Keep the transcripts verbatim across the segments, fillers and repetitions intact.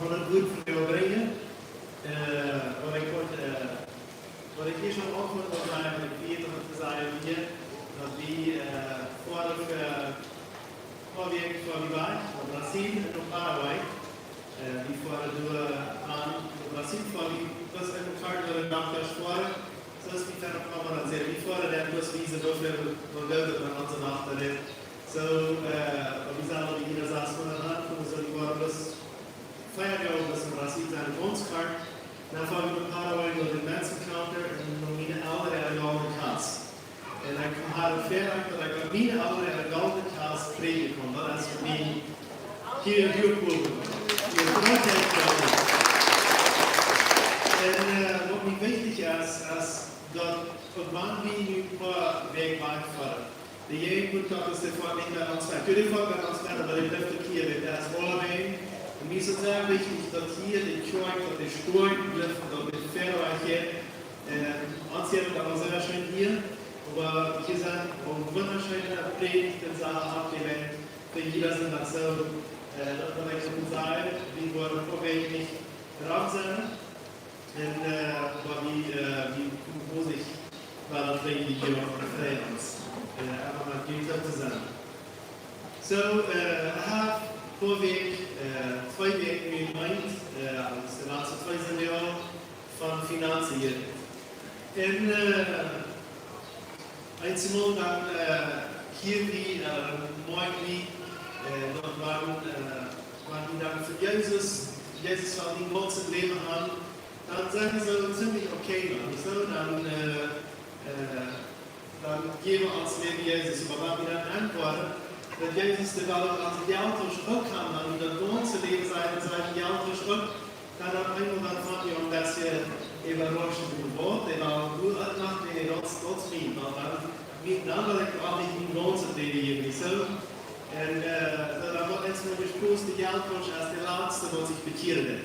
von daut Wuat von Gott brinjen. Äh, waut ekj woa, äh, waut ekj hia schon aunfangen well sajen, waut ekj hia noch to sajen hia, daut wie, äh, foaren fa, foaren wie, foaren wie wajch, no Brasil un no Paraguay. Äh, wie foaren derch, äh, no Brasil, foaren wie, daut es een Kart, wua de Doktors foaren. Soo es wie foaren, kaun wie dan seenen, wie foaren dan bloos wiesen, woo väl, woo väl daut aun onse Nacht es. Soo, äh, wie sellen dee hia sas Moonat han, von soo, wie woaren bloos fia Joa bloos en Brasil sennen, gaunz kort. Dan foaren wie no Paraguay, no dän Menschenencounter un no miene Elren äare goldne Kjast. Un ekj haud väl Angst, daut ekj miene Elren äare goldne Kjast prädjen kunn. Daut es fa mie hia, hia cool. Hia, daut es echt cool. Un, äh, waut mie wichtich es, es daut, daut wan wie nu een poa Wäakj wajch foaren, de Jäajent Gott es, dee foat nich met ons met. Jo, dee foat met ons met, oba dee blift uk hia, wiels daut es aulawäajen. Un mie es daut sea wichtich, daut hia de Kjoakj, daut dee stoakj blift, daut dee wieda wajch jeit. Äh, ons jeit daut aula sea scheen hia, oba hia sent aul wundascheene Prädichten, Sachen aufjelajcht. Fa jieda sent daut soo, äh, daut, waut ekj soo sajen, wie woaren uk een poa Wäakj nich doa sennen. Un, äh, oba wie, äh, wie komen hia sikj, wiels daut Läwen hia uk befriet ons, äh, eefach met Gott to sennen. Soo, äh, ekj hab väa Wäakj, äh, twee Wäakj nu jemeent, äh, aulsoo de latste twee sent Joa von Finanzen hia. Un, äh, eemol dan, äh, hia wie, äh, moakj wie, äh, daut wan, äh, wan wie dan fa Jesus, Jesus aul dien gaunzet Läwen han, dan sent wie soo ziemlich okay dan. Soo, dan, äh, äh, dan jäwen wie ons Läwen Jesus. Oba wan wie dan auntwuaden, daut Jesus dee well aun de Jelttausch uk han, dan daut gaunze Läwen sennen, sennen Jelttausch uk, dan opp eemol dan funk wie een bät äwaraschent, waut, dee well nu uk noch, nä, daut, daut es mien, dan, mien, dan well ekj uk nich mien gaunzet Läwen jäwen, nich soo? Un, äh, dan, dan woat eemol de jrooste Jelttausch es de latste, waut sikj bekjieren deit.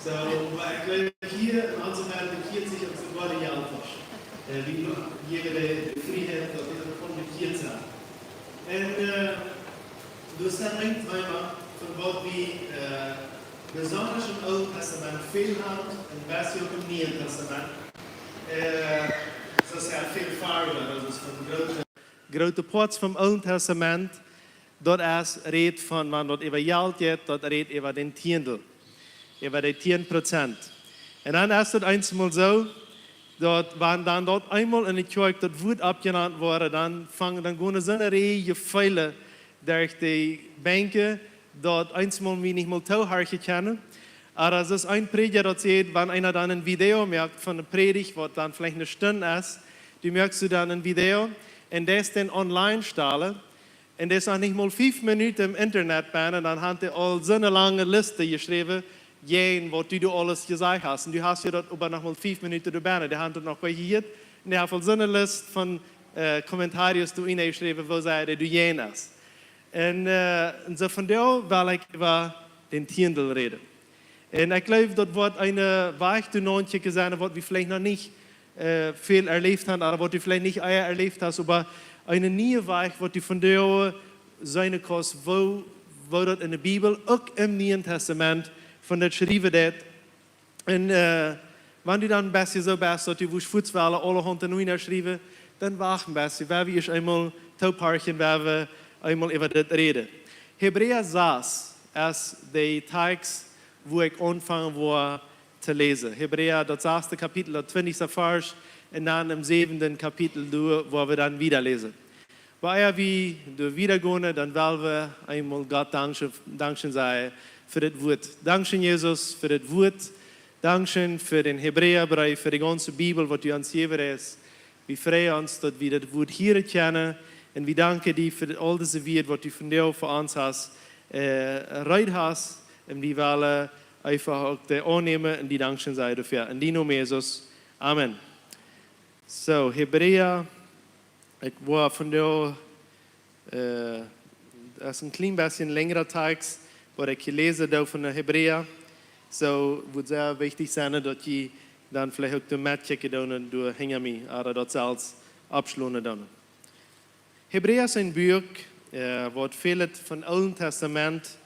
Soo, oba ekj jleew, hia en onse Welt bekjieet sikj uk soogoa de Jelttausch. Äh, wie, wie haben de Frieheit, daut wie uk kjennen bekjieet sennen. Un, äh, daut es dan een Thema von waut wie, äh, besonda em Oolen Tastament väl haben, un bät uk em Nieen Tastament. Äh, daut es sea väl Farb, daut es von groote, groote Poat vom Oolen Tastament, daut es, rät von, wan daut äwa Jelt jeit, daut rät äwa dän Tieendel, äwa de tieen Prozent. Un dan es daut eemol soo, daut wan dan daut eemol en de Kjoakj daut Wuat oppjenant woat, dan fangen, dan gonen soone Räajen Jefeelen derch de Benkj, daut eemol wie nich mol toohorchen kjennen. Oba daut es een Prädja, daut sajcht, wan eena dan een Video moakt von de Prädicht, waut dan veleicht eene Stund es, dee moakst du dan een Video un deist dän online stalen, un dee es noch nich mol fief Minuten em Internet bennen, dan haft dee aul soone lange List jeschräwen, jäajen waut du, du aules jesajcht hast. Un du hast je daut oba noch mol fief Minuten doa bennen. Dee haft daut noch goa jehieet. Un dee haft aul soone List von, äh, Kommentaren doa enjeschräwen, woo see dee doa jäajen es. Un, äh, un soo von doa well ekj äwa dän Tieendel räden. Un ekj jleew, daut woat een Wajch to nonkjikjen sennen, waut wie veleicht noch nich, äh, väl erläft haben, oba waut du veleicht nich ea erläft hast, oba een niea Wajch, waut du von doa seenen kaust, woo, woo daut en de Bibel, uk em Nieen Tastament, von daut jeschräwen woat. Un, äh, wan du dan een bät soo best, daut du wurscht fuaz wellen aulahaunt enjeschriewen, dan wacht een bät, wie woaren ieescht eemol toohorchen, wie woaren eemol äwa dit räden. Hebräa sas es de Tekst, wua ekj aunfangen woa to läsen. Hebräa, daut sasde Kapitel, daut twintichste Varsch, un dan em säwenden Kapitel, doa, wua wie dan wieda läsen. Ea wie doa wieda gonen, dan well wie eemol Gott dankscheen, dankscheen sajen fa dit Wuat. Dankscheen, Jesus, fa dit Wuat. Dankscheen fa dän Hebräabreef, fa de gaunze Bibel, waut du ons jejäft hast. Wie freien ons, daut wie dit Wuat hieren kjennen. Un wie danken die fa aul dise Wieed, waut du vondoag fa ons hast, äh, reed hast. Un wie wellen eefach uk dee aunnämen un die dankscheen sajen doafäa. En dienen Nomen, Jesus. Amen. Soo, Hebräa, ekj woa vondoag, äh, daut es een kjlien bät lenjra Tekst, waut ekj jeläsen doo von de Hebräa. Soo, woat sea wichtich sennen, daut jie dan veleicht uk doa metkjikjen doonen un doa hinja mie, oba daut selfst aufschlonen doonen. Hebräa es een Buak, äh, waut väl von Oolen Tastament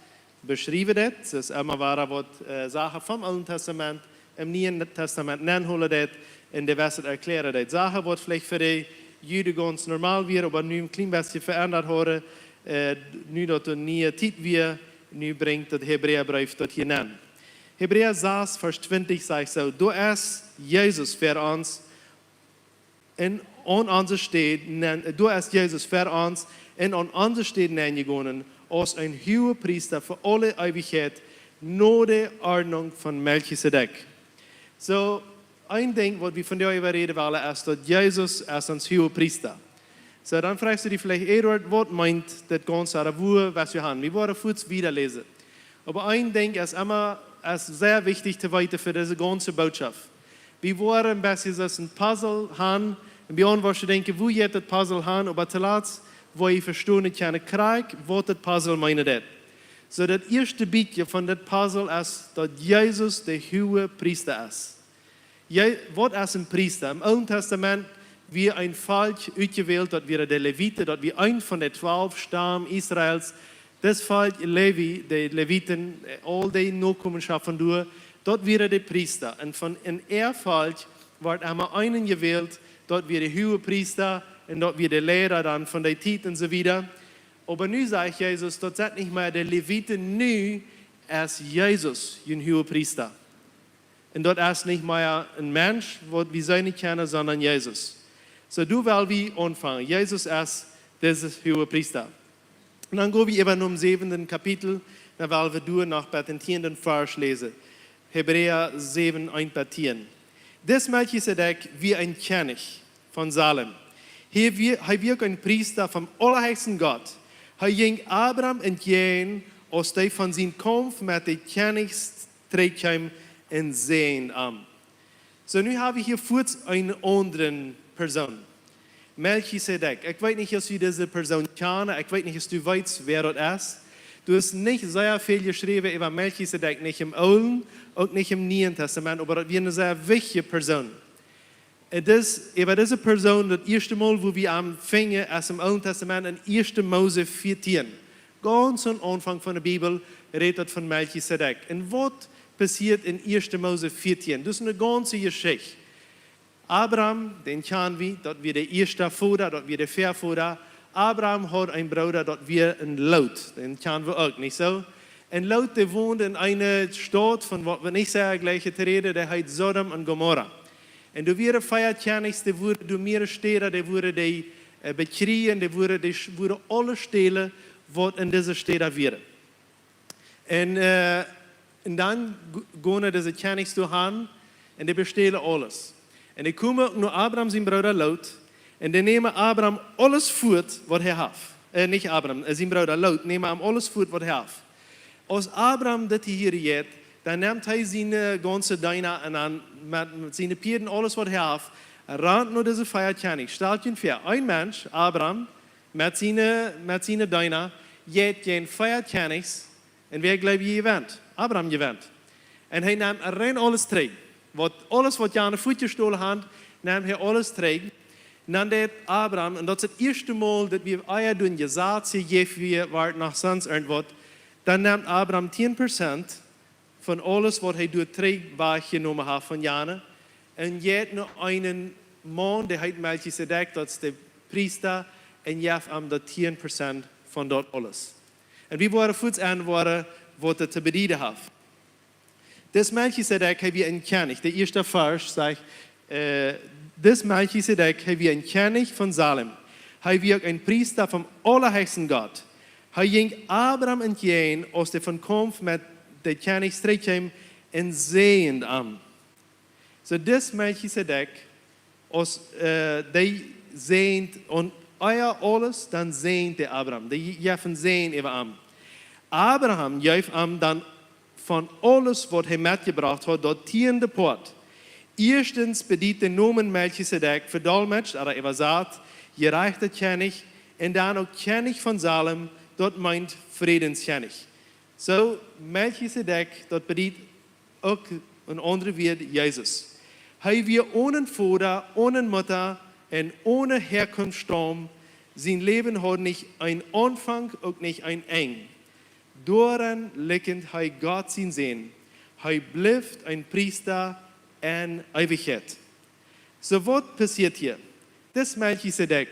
beschriewen deed. Daut es emma wada waut, äh, Sachen vom Oolen Tastament em Nieen Tastament nenholen deed un de Woarheit erklären deed. Sachen waut veleicht fa de Juden gaunz normal wieren, oba nu een kjlien bät veendat hauden, äh, nu daut de niee Tiet wia, nu brinjt daut Hebräabreef daut hia nen. Hebräa sas, Varsch twintich sajcht soo: "Doa es Jesus fa ons un aun onse Städ nen, doa es Jesus fa ons un aun onse Städ nenjegonen aus een Huagepriesta fa aule Eewichkjeit no de Ordnunk von Melchisedek." Soo, een Dinkj waut wie vondoag äwa räden wellen es daut Jesus es ons Huagepriesta. Soo, dan froagst du die veleicht, Eduard, waut meent dit gaunz, ooda wua west du han? Wie woaren fuaz wieda läsen. Oba een Dinkj es emma, es sea wichtich to weeten fa dise gaunze Bootschoft. Wie woaren een bät soo aus een Puzzle han, un wie aun woaren denkjen, wua jeit daut Puzzle han, oba toolatst woa jie vestonen kjennen krakjt waut daut Puzzle meenen deed. Soo, daut ieeschte Bietje von daut Puzzle es daut Jesus de Huagepriesta es. Je-, waut es een Priesta? Em Oolen Tastament wia een Volkj utjewält, daut wieren de Leviten, daut wia een von de twalf Stam Israels. Daut Volkj Levi, de Leviten, äh, aul de Nokomenschoft von doa, daut wieren de Priesta. Un von, en äa Volkj wort emma eena jewält, daut wia de Huagepriesta un daut wia de Liera dan von de Tiet un soo wieda. Oba nu sajcht Jesus, daut sent nich mea de Leviten, nu es Jesus jun Huagepriesta. Un daut es nich mea een Mensch waut wie seenen kjennen, sonda Jesus. Soo, doa well wie aunfangen. Jesus es dise Huagepriesta. Un dan go wie äwa nom säwenden Kapitel, dan well wie doa noch bat dän tieenden Varsch läsen. Hebräa säwen, eent bat tieen. Dis Melchisedek wia een Kjennich von Salem. Hee wia, hee wia een Priesta vom aulahechsten Gott. Hee jinkj Abraham entjäajen, aus dee von sienen Kaumf met de Kjennichs trigjkjeem, un säajend am. Soo, nu hab wie hia fuaz eene aundre Persoon. Melchisedek. Ekj weet nich aus jie dise Persoon kjanen, ekj weet nich aus du weetst wäa daut es. Doa es nich sea väl jeschräwen äwa Melchisedek, nich em Oolen, uk nich em Nieen Tastament, oba daut wia eene sea wichtje Persoon. Daut es, äwa dise Persoon, daut ieeschte Mol, wua wie am finjen, es em Oolen Tastament en ieeschte Mose vieetieen. Gaunz aum Aunfank von de Bibel rät daut von Melchisedek. Un waut passieet en ieeschte Mose vieetieen? Daut es eene gaunze Jeschicht. Abraham, dän kjanen wie, daut wia de ieeschta Voda, daut wia de Väavoda. Abraham haud een Brooda, daut wia een Lot, dän kjanen wie uk, nich soo? Un Lot, dee wond en eene Staut von waut wie nich sea jleichen to räden, dee heet Sodom un Gomorra. Un doa wieren vea Kjennichs, dee wudden doa mea Städa, dee wudden dee, äh, bekjrieen, dee wudden, dee sch-, wudden aules stälen, waut en dise Städa wieren. Un, äh, un dan g-, gonen dise Kjennichs doa han un dee bestälen aules. Un dee komen no Abraham sien Brooda Lot un dee nämen Abraham aules fuat, waut hee haft. Äh, nich Abraham, äh, sien Brooda Lot, nämen am aules fuat, waut hee haft. Aus Abraham dit hia jeit, dan nemt hee siene, äh, gaunze Deena un dan met, met siene Pieed, aules, waut hee haft, rant no dise vea Kjennichs. Stalt junt väa, een Mensch, Abraham, met siene, met siene Deena, jeit jäajen vea Kjennichs, un wäa jleew jie jewent? Abraham jewent. Un hee nemt rein aules trigj. Waut, aules waut jane fuat jestolen han, nemt hee aules trigj. Un dan deit Abraham, un daut es daut ieeschte Mol daut wie ea doa een Jesaz jejäft wia, wua et noch sest irjentwaut, dan nemt Abraham tieen Prozent von aules waut hee doa trigj wajchjenomen haft von jane, un jeit no eenen Maun, dee heet Melchisedek, daut es de Priesta, un jeft am daut tieen Prozent von daut aules. Un wie woaren fuaz enwoaren, waut daut to bedieden haft. Dis Melchisedek, hee wia een Kjennich. De ieeschte Varsch sajcht, äh, dis Melchisedek, hee wia een Kjennich von Salem. Hee wia een Priesta vom aulahechsten Gott. Hee jinkj Abraham entjäajen, aus dee von Kaumf met de Kjennichs trigjkjeem, un säajend am. Soo, dis Melchisedek, aus, äh, dee säajent un ea aules, dan säajent dee Abraham. Dee jeef een Säajen äwa am. Abraham jeef am dan von aules, waut hee metjebrocht haud, daut tieende Poat. Ieeschtens bediet de Nomen Melchisedek, vedolmetscht, ooda äwasat, jerajchta Kjennich, un dan uk Kjennich von Salem, daut meent Frädenskjennich. Soo, Melchisedek, daut bediet uk een aundret Wuat, Jesus. Hee wia onen Voda, onen Mutta un one Häakunft, Staum. Sien Läwen haud nich een Aunfank, uk nich een Enj. Doaraun likjent hee Gott sien Sän. Hee blift een Priesta en Eewichkjeit. Soo, waut passieet hia? Dis Melchisedek,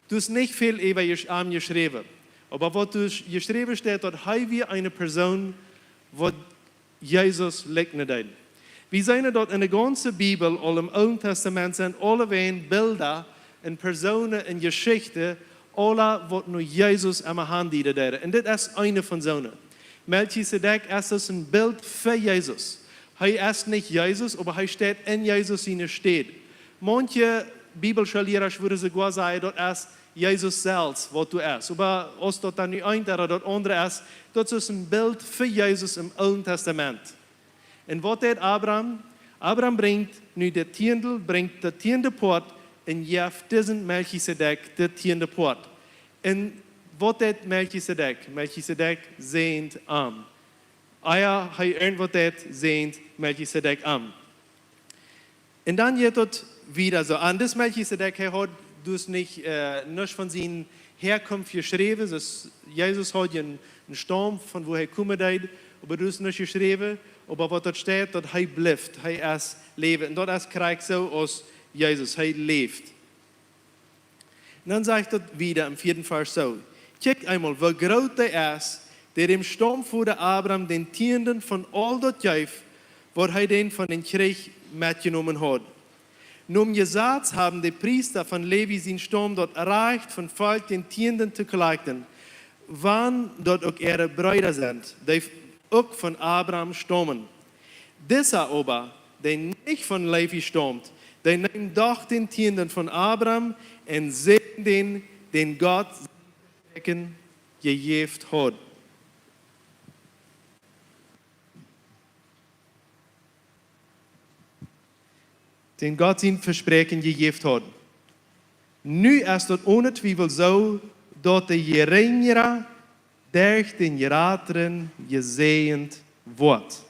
doa es nich väl äwa jesch-, am jeschräwen. Oba waut doa jeschräwen steit, daut hee wia eene Persoon, waut Jesus likjnen deed. Wie seenen daut en de gaunze Bibel, aul em Oolen Tastament, sent aulawäajen Bilda un Persoonen un Jeschichten, aula waut no Jesus emma haundieeden deeden. Un dit es eene von soone. Melchisedek es aus een Bilt fa Jesus. Hee es nich Jesus, oba hee steit en Jesus siene Städ. Maunche biblische Liera wudden soogoa sajen, daut es Jesus selfst, waut doa es. Oba aus daut dan nu eent ooda daut aundre es, daut es een Bilt fa Jesus em Oolen Tastament. Un waut deed Abraham? Abraham brinjt nu de Tieendel, brinjt de tieende Poat un jeft disen Melchisedek de tieende Poat. Un waut deed Melchisedek? Melchisedek säajent am. Ea hee irjentwaut deed, säajent Melchisedek am. Un dan jeit daut wieda soo. Aun dis Melchisedek, hee haud doa nich, äh, nuscht von siene Häakunft jeschräwen. Soo, Jesus haud een, een Staum von wua hee komen deed, oba doa es nuscht jeschräwen. Oba waut doa steit, daut hee blift, hee es Läwen. Un daut es krakjt soo aus Jesus, hee läft. Un dan sajcht daut wieda em vieeden Varsch soo: Kjikjt eemol, woo groot dee es, dee däm Staumvoda Abraham dän Tieenden von aul daut jeef, waut hee dän von dän Kjrich metjenomen haud. Nom Jesaz haben de Priesta von Levi sien Staum daut Rajcht, vom Volkj dän Tieenden to kollakjten, wan daut uk äare Breeda sent, dee uk von Abraham staumen. Disa oba, dee nich von Levi staumt, dee neem doch dän Tieenden von Abraham un säajend dän, dän Gott sien Vespräakjen jejäft haud. Dän Gott sien Vespräakjen jejäft haud. Nu es daut one Twiewel soo, daut de Jerinjra derch dän Jratren jesäajent woat.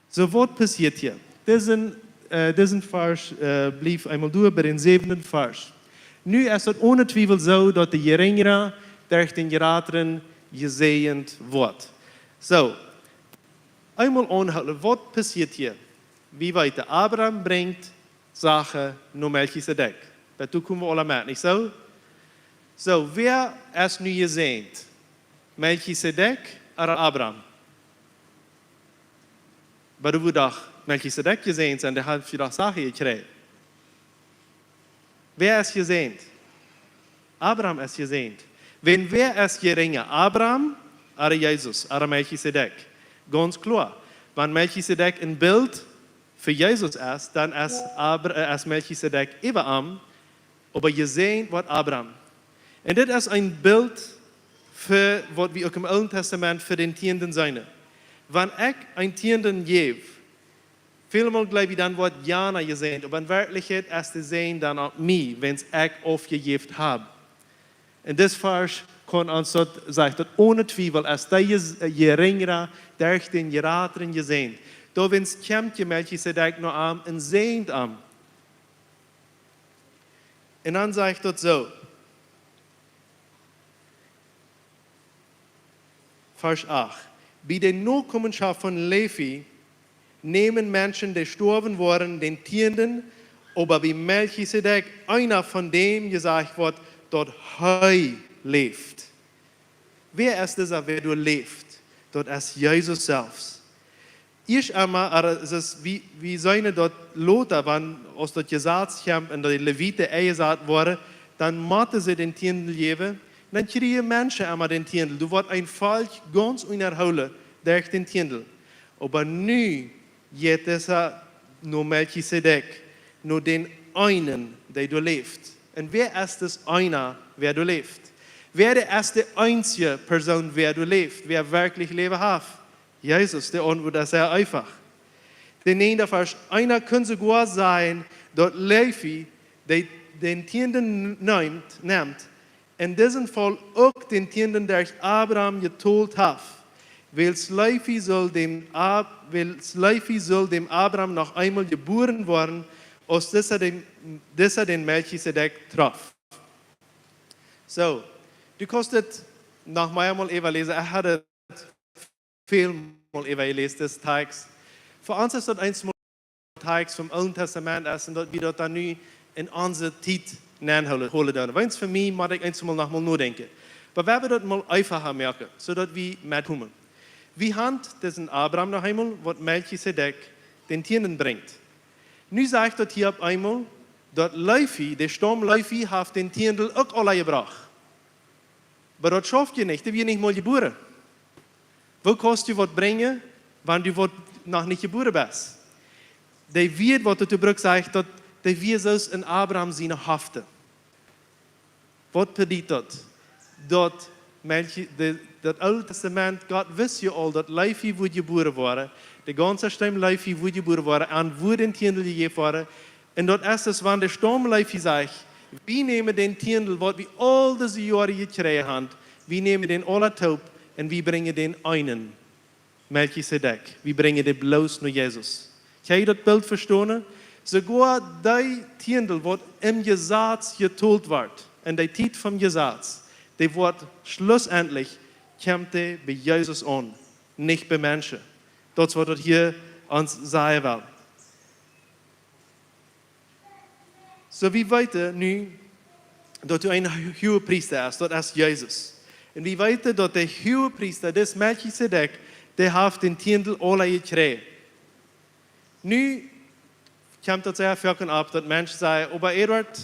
Soo, waut passieet hia? Disen, äh, disen Varsch, äh, blift eemol doa bie dän säwenden Varsch. Nu es daut one Twiewel soo, daut de Jerinjra derch dän Jratren jesäajent woat. Soo, eemol aunhoolen, waut passieet hia? Wie weeten, Abraham brinjt Sachen no Melchisedek. Doa komen wie aula met, nich soo? Soo, wäa es nu jesäajent? Melchisedek ooda Abraham? Oba du wudst doch Melchisedek jesäajent sennen, dee haft je doch Sachen jekjräajen. Wäa es jesäajent? Abraham es jesäajent. Wan, wäa es jerinja, Abraham ooda Jesus ooda Melchisedek? Gaunz kloa. Wan Melchisedek een Bilt fa Jesus es, dan es Abra-, äh, es Melchisedek äwa am, oba jesäajent woat Abraham. Un dit es een Bilt fa waut wie uk em Oolen Tastament fa dän Tieenden seenen. Wan ekj een Tieenden jäw, välmol jleew wie dan woat jana jesäajent, oba en Werkjlichkjeit es de Säajen dan opp mie, wiels ekj aufjejäft hab. Un dis Varsch kaun ons daut, sajcht daut one Twiewel, es dee Je-, Jerinjra derch dän Jratren jesäajent. Doawäajen kjemt je Melchisedek no am un säajent am. Un dan sajcht daut soo. Varsch acht. Bie de Nokomenschoft von Levi nämen Menschen, dee jestorwen wieren, dän Tieenden, oba bie Melchisedek, eena von däm jesajcht woat, daut hee läft. Wäa es disa, wäa doa läft? Daut es Jesus selfst. Ieescht emol, ea, daut es, wie, wie seenen daut lota, wan, aus daut Jesaz kjeem un de Leviten enjesat worden, dan motten see dän Tieendel jäwen, dan kjrieejen Menschen emol dän Tieendel. Doa woat een Volkj gaunz unjahoolen derch dän Tieendel. Oba nu jeit disa no Melchisedek, no dän eenen, dee doa läft. Un wäa es dis eena, wäa doa läft? Wäa es de eensje Persoon, wäa doa läft, wäa werkjlich Läwen haft? Jesus, de Auntwuat es sea eefach. De näajende Varsch, eena kunn soogoa sajen, daut Levi, dee dän Tieenden nemt, nemt, en disen Faul uk dän Tieenden derch Abraham jetolt haft, wiels Levi sull däm Ab-, wiels Levi sull däm Abraham noch eemol jebuaren woaren, aus disa dän, disa dän Melchisedek trof. Soo, du kaust dit noch meamol äwaläsen. Ekj haud väl mol äwajeläst, dis Takjst. Fa ons es daut eensmol Takjst vom Oolen Tastament es un daut wie daut dan nu en onse Tiet nenhoolen, hoolen doonen. Weens fa mie mott ekj eensmol noch mol nodenkjen. Oba wie wellen daut mol eefacha moaken, soo daut wie metkomen. Wie haben disen Abraham noch eemol, waut Melchisedek dän Tieenden brinjt. Nu sajcht daut hia opp eemol, daut Levi, de Staum Levi, haft dän Tieenden uk aul jebrocht. Oba daut schauft je nich, dee wia nich mol jebuaren. Woo kaust du waut brinjen, wan du waut noch nich jebuaren best? De Wieed, waut daut brukt, sajcht daut, dee wia soo aus en Abraham siene Hofte. Waut bediet daut? Daut Melchi-, de, daut Oole Tastament, Gott wist je aul, daut Levi wudd jebuaren woaren, de gaunze Staum Levi wudd jebuaren woaren, an wudd dän Tieenden jejäft woaren. Un daut es daut, wan de Staum Levi sajcht, wie nämen dän Tieenden, waut wie aul dise Joaren jekjräajen haben, wie nämen dän aula toop un wie brinjen dän eenen, Melchisedek. Wie brinjen dän bloos no Jesus. Kjenn jie daut Bilt vestonen? Soogoa dee Tieenden, waut em Jesaz jetolt woat, en de Tiet vom Jesaz, dee woat schlussendlich, kjemt dee bie Jesus aun, nich bie Menschen. Daut es waut daut hia ons sajen well. Soo, wie weeten nu, daut doa een Huagepriesta es, daut es Jesus. Un wie weeten, daut de Huagepriesta, dis Melchisedek, dee haft dän Tieenden aula jekjräajen. Nu kjemt daut sea foaken opp, daut Menschen sajen, oba Eduard,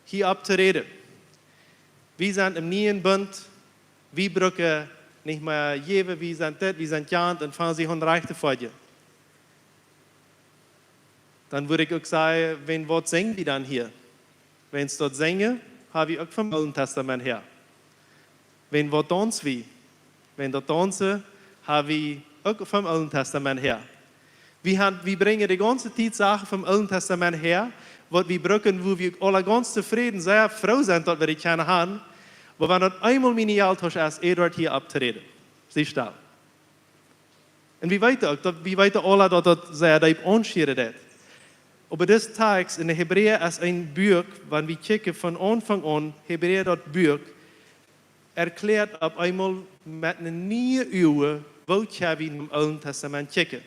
hia opp to räden. Wie sent em nieen Bunt, wie brucken nich mea jäwen, wie sent dit, wie sent jant, un fangen sikj aun rajcht to foljen. Dan wudd ekj uk sajen, wan waut sinj wie dan hia? Wan daut Sinjen, ha wie uk vom Oolen Tastament häa. Wan waut daunz wie? Wan daut Daunzen, ha wie uk vom Oolen Tastament häa. Wie han, wie brinjen de gaunze Tiet Sachen vom Oolen Tastament häa, waut wie brucken, wua wie aula gaunz tofräd, sea froo sent, daut wie dee kjennen haben. Oba wan daut eemol miene Jaltausch es, Eduard, hia opp to räden. Sie stell. Un wie weeten uk, daut, wie weeten aula, daut daut sea deep aunschieren deit. Oba dis Takjst en de Hebräa es een Buak, wan wie kjikjen von Aunfank aun, Hebräa daut Buak, erkjläat opp eemol met een niee Uagen, woo kjenn wie em Oolen Tastament kjikjen.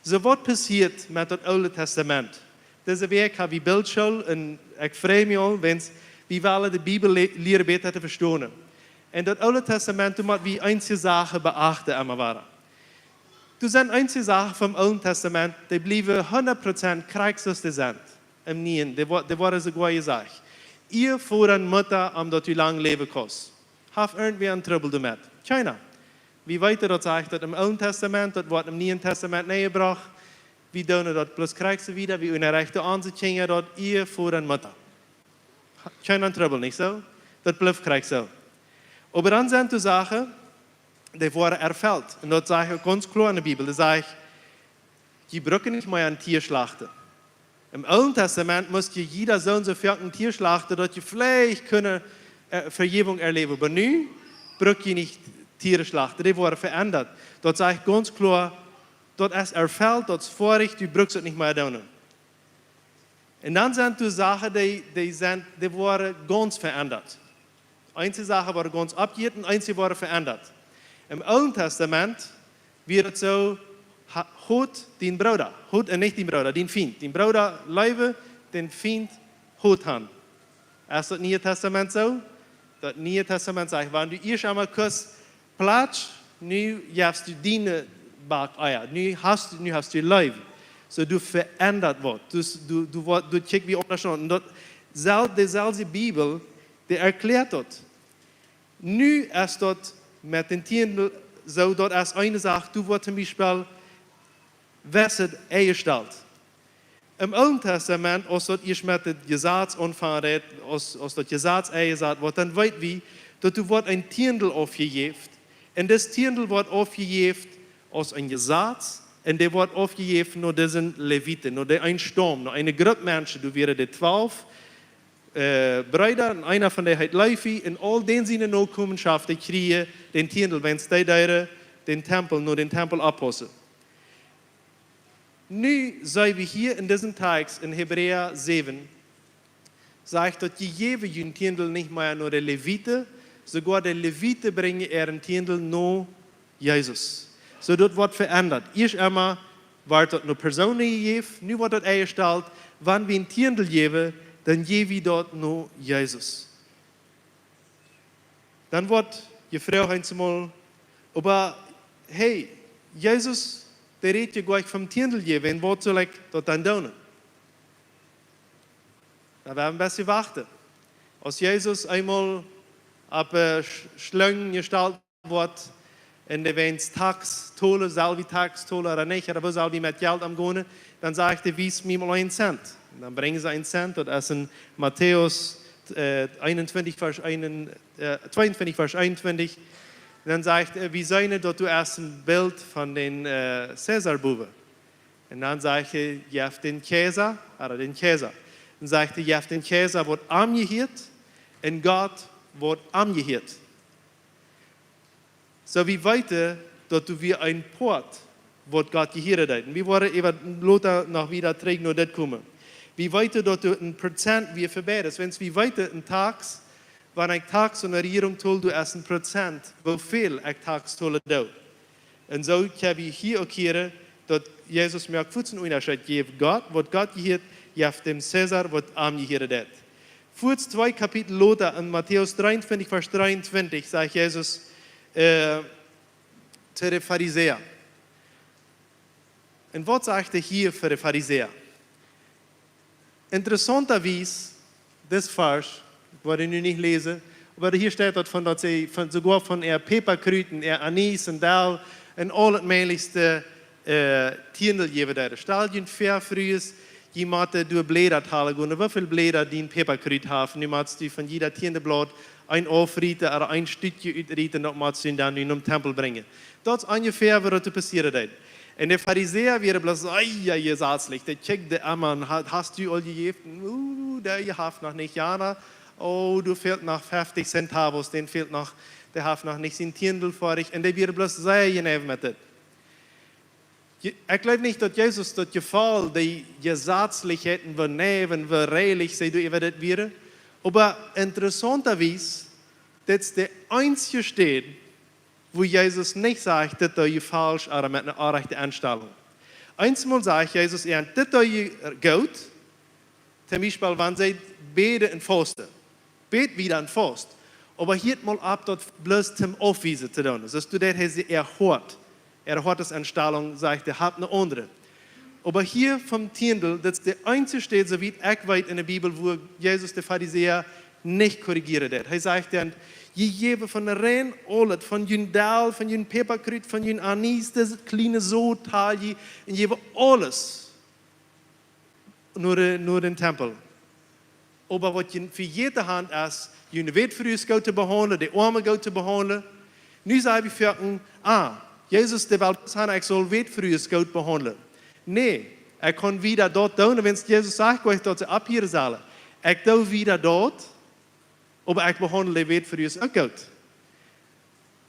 Soo, waut passieet met daut Oole Tastament? Dise Wäakj ha wie Biltschool un ekj frei mie aul, wan wie wellen de Bibel le-, lieren bäta to vestonen. En daut Oole Tastament, doa mott wie eenje Sachen beachten, emma wada. Doa sent eenje Sachen vom Oolen Tastament, dee bliewen hundat Prozent krakjt soo aus dee sent. Em Nieen, dee wo-, dee woaren soogoa jesajcht: Ea Voda un Mutta, om daut du lang läwen kaust. Haft irjentwäa een Trubbel doamet? Kjeena. Wie weeten, daut sajcht daut em Oolen Tastament, daut woat em Nieen Tastament nenjebrocht. Wie doonen daut bloos krakjt soo wieda, wie unjarechten onse Kjinja daut: Ea Voda un Mutta. Kjeena Trubbel, nich soo? Daut blift krakjt soo. Oba dan sent doa Sachen, dee woaren erfelt. Un daut sajcht uk gaunz kloa en de Bibel. Dee sajcht, jie brucken nich mea een Tia schlachten. Em Oolen Tastament must je jieda soo un soo foaken een Tia schlachten, daut je veleicht kunnen, äh, Vejäwunk erläwen. Oba nu bruck jie nich Tieren schlachten. Dee woaren veendat. Daut sajcht gaunz kloa, daut es erfelt, daut es foadich, du brukst daut nich mea doonen. Un dan sent doa Sachen, dee, dee sent, dee woaren gaunz veendat. Eenje Sachen woaren gaunz oppjejäft un eenje woaren veendat. Em Oolen Tastament wia daut soo, ha-, haus dien Brooda, haus, äh, nich dien Brooda, dien Fient. Dien Brooda leewen, dän Fient haus han. Es daut Niee Tastament soo? Daut Niee Tastament sajcht, wan du ieescht emol kust, platsch, nu jefst du diene Bak Eia. Nu hast, nu hast du Leew. Soo, du veendat waut. Du, du, du, waut, du kjikjst wie aundasch aun. Un daut sel-, deeselwje Bibel, dee erkjläat daut. Nu es daut met dän Tiendel soo, daut es eene Sach, du woascht toom Biespel wesset enjestalt. Em Oolen Tastament, aus daut ieescht met daut Jesaz aunfangen deed, aus, aus daut Jesaz enjesat wort, dan weet wie, daut doa wort een Tiendel aufjejäft. Un dis Tiendel wort aufjejäft aus een Jesaz. Un dee wort aufjejäft no disen Leviten, no dee een Staum, no eene Grupp Menschen. Doa wieren de twalf, äh, Breeda, un eena von dee heet Levi, un aul dän siene Nokomenschoft, dee kjrieejen dän Tiendel, wiels dee deeden dän Tempel, no dän Tempel oppaussen. Nu sent wie hia en disen Tekjst en Hebräa säwen, sajcht daut: Jie jäwen jun Tiendel nich mea no de Leviten, Soogoa de Leviten brinjen äaren Tiendel no Jesus. Soo daut woat veendat. Ieescht emol wort daut no Persoonen jejäft, nu woat daut enjestalt, wan wie een Tiendel jäwen, dan jäw wie daut no Jesus. Dan woat jefroacht eemol, oba hey, Jesus, dee rät je jlikj vom Tiendel jäwen, un waut saul ekj daut dan doonen? Dan woa wie een bät wachten. Aus Jesus eemol opp äh, Sch- Schlungen jestalt woat, un dee wens Tax tolen, saul wie Tax tolen ooda nich, ooda woo saul wie met Jelt omgonen, dan sajcht hee: "Wies mie mol een Cent." Un dan brinjen see een Cent, daut es en Matäus äh, eenuntwintich, Varsch een, äh, tweeuntwintich, Varsch eenuntwintich. Dan sajcht hee: "Wie seenen daut du hast een Bilt von dän äh, Cäsar bowen." Un dan sajcht hee: "Jeff dän Kjeisa, ooda dän Kjeisa." Dan sajcht hee: "Jeff dän Kjeisa waut am jehieet, un Gott waut am jehieet." Soo, wie weeten daut du wia een Poat, waut Gott jehieren deed. Un wie woaren äwa lota noch wieda trigj no dit komen. Wie weeten daut du een Prozent wia fa beides. Wan wie weeten een Tax, wan ekj Tax aun de Rejierunk tol, du hast een Prozent, woo väl ekj Tax tolen doo. Un soo kjenn wie hia uk hieren, daut Jesus moakt fuaz een Unjascheet. Jeff Gott waut Gott jehieet, jeff däm Cäsar waut am jehieren deit. Fuaz twee Kapitel lota en Matäus dreeuntwintich, Varsch dreeuntwintich, sajcht Jesus äh, to de Farisäa. Un waut sajcht hee hia fa de Farisäa? Interessantawies, dis Varsch, ekj woa nu nich läsen, oba hia steit daut von, daut see von, soogoa von äa Päpakrut un äa Anis un Dal un aul daut mäajlichste äh, Tiendel jäwen deeden. Stal junt väa, Frues, jie motten derch Bläda talen gonen, woo väl Bläda dien Päpakrut haft. Nu motst du von jieda Tiendeblaut een aufrieten ooda een Stekj utrieten, daut motst du dan nu nom Tempel brinjen. Daut es onjefäa waut doa passieren deed. Un de Farisäa wieren bloos, ai, jo, jesazlich. Dee kjikjten emma un: "Ha- Hast du aul jejäft? Uh, dee haft noch nich, jana. Oh, doa fält noch feftig centavos, dän fält noch, dee haft noch nich sien Tiendel foadich." Un dee wieren bloos sea jeneiw met dit. Je- Ekj jleew nich daut Jesus daut jefoll, dee Jesazlichkjeiten, woo neiw un woo reilich see doa äwa dit wieren. Oba interessantawies, dit es de eensje Städ, wua Jesus nich sajcht, dit doo jie faulsch ooda met eene orrajchte Enstalunk. Eensmol sajcht Jesus: "Jie, dit doo jie goot", toom Biespel, wan see bäden un fausten. Bät wieda un faust. Oba hieet mol opp, daut bloos toom aufwiesen to doonen. Soo daut hee see erhieet. Erhieet es Enstalunk, sajcht hee, haft eene aundre. Oba hia vom Tiendel, daut es de eensje Städ, soo wiet ekj weet, enne Bibel, wua Jesus de Farisäa nich korrigieren deed. Hee sajcht dan: "Jie jäwen von rein aulet, von jun Dal, von jun Päpakrut, von jun Anis, dise kjliene Sot, Talji, un jäwen aules no de, no dän Tempel. Oba waut jie vejäten haben, es, june Wätfrues goot to behaundlen, de Oame goot to behaundlen." Nu saj wie foaken: "Ah, Jesus, dee well bloos haben, ekj saul Wätfrues goot behaundlen. Nä, ekj kaun wieda daut doonen, wan Jesus sajcht, ekj daut see aufhieren sellen. Ekj doo wieda daut, oba ekj behaundel de Wätfrues uk goot."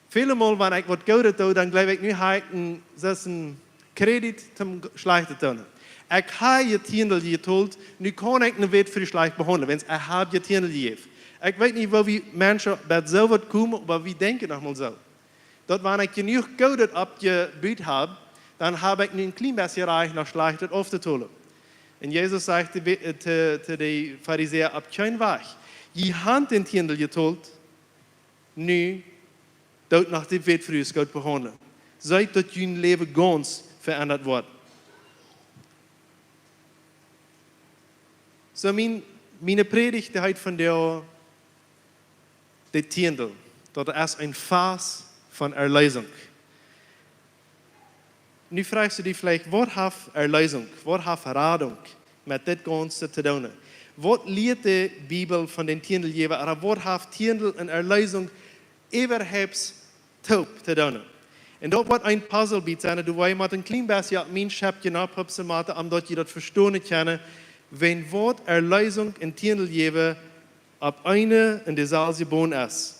Välemol, wan ekj waut Goodet doo, dan jleew ekj, nu hab ekj een, daut es een Kredit toom Schlajchtet doonen. Ekj hab je Tiendel jetolt, nu kaun ekj eene Wätfru schlajcht behaundlen, wan ekj hab je Tiendel jejäft. Ekj weet nich, woo wie Menschen bie soo waut komen, oba wie denkjen noch mol soo. Daut wan ekj jenuach Goodet oppjebut hab, dan hab ekj nu een kjlien bät Rajcht, noch Schlajchtet auftotolen. Un Jesus sajcht to, to, to de Farisäa: "Opp kjeen Wajch. Jie haben dän Tiendel jetolt, nu doot noch de Wätfrues goot behaundlen. Seet daut jun Läwen gaunz veendat woat." Soo, mien, miene Prädicht, dee heet vondoag de Tiendel. Daut es een Fast von Erlösung. Nu froagst du die veleicht, waut haft Erlösung, waut haft Radunk met dit Gaunze to doonen? Waut lieet de Bibel von dän Tiendel jäwen, ooda waut haft Tiendel un Erlösung äwahaupt toop to doonen? Un daut woat een Puzzle bie sennen, du woascht mol een kjlien bät opp mien Schepp nopp hupsen motten, om daut jie daut vestonen kjennen, wan waut Erlösung un Tiendel jäwen opp eene un deeselwje Boon es.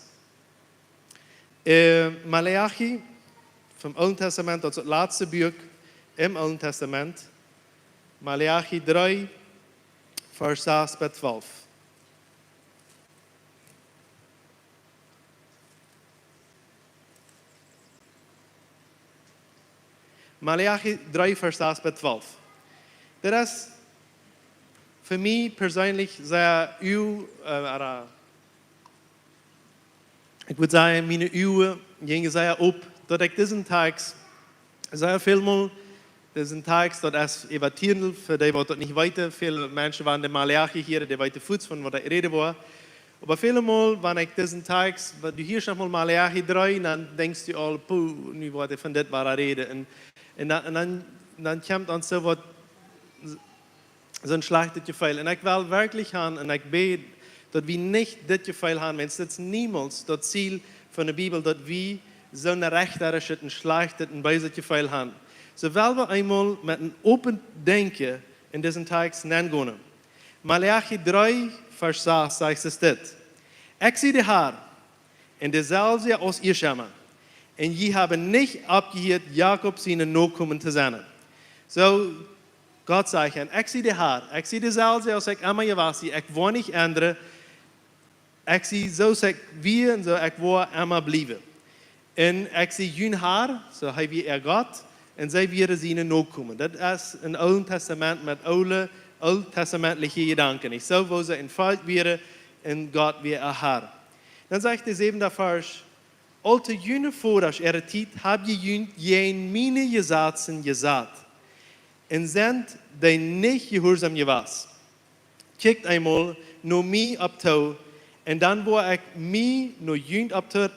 Äh, Maleachi, vom Oolen Testament, daut es daut latste Buak em Oolen Testament. Maleachi dree, Varsch sas bat twalf. Maleachi dree, Varsch sas bat twalf. Dit es fa mie perseenlich sea, äh, ekj wudd sajen, miene Uagen jinjen sea op, daut ekj disen Tekst sea väl mol, disen Tekst, daut es äwa Tiendel, fa dee waut daut nich weeten, väl Menschen wan de Maleachi hieren, dee weeten fuaz von waut ekj räden woa. Oba väle Mol, wan ekj disen Tekst, wan du hieescht noch mol Maleachi dree, dan denkjst du aul, puh, nu woat hee von dit woaren räden. Un, un dan, un dan, dan kjemt ons soo waut, soon schlajchtet Jefeel. Un ekj well werkjlich han, un ekj bäd, daut wie nich dit Jefeel han, wiels dit es niemols daut Ziel von de Bibel, daut wie soon rechtarisches, een schlajchtet, een beeset Jefeel han. Soo well wie eemol met een open Denkjen en disen Tekst nengonen. Maleachi dree, Varsch sas, sajcht et dit: Ekj sie de Har, un deeselwja aus ieescht emma. Un jie haben nich oppjehieet, Jakob siene Nokomen to sennen. Soo, Gott sajcht, un ekj sie de Har, ekj sie deeselwja aus ekj emma jewast sie, ekj woa nich endren, ekj sie soo aus ekj wia un soo ekj woa emma bliewen. Un ekj sie jun Har, soo hee wia äa Gott, un see wieren siene Nokomen. Daut es een Oolet Tastament met oole, oolttestamentliche Jedanken. Nich soo, woo see een Volkj wieren un Gott wia äa Har. Dan sajcht de säwenda Varsch: Aul to june Vodasch äare Tiet hab jie junt jäajen miene Jesazen jesat, un sent dee nich jehuarsom jewast. Kjikjt eemol no mie opp too, un dan woa ekj mie no junt opp to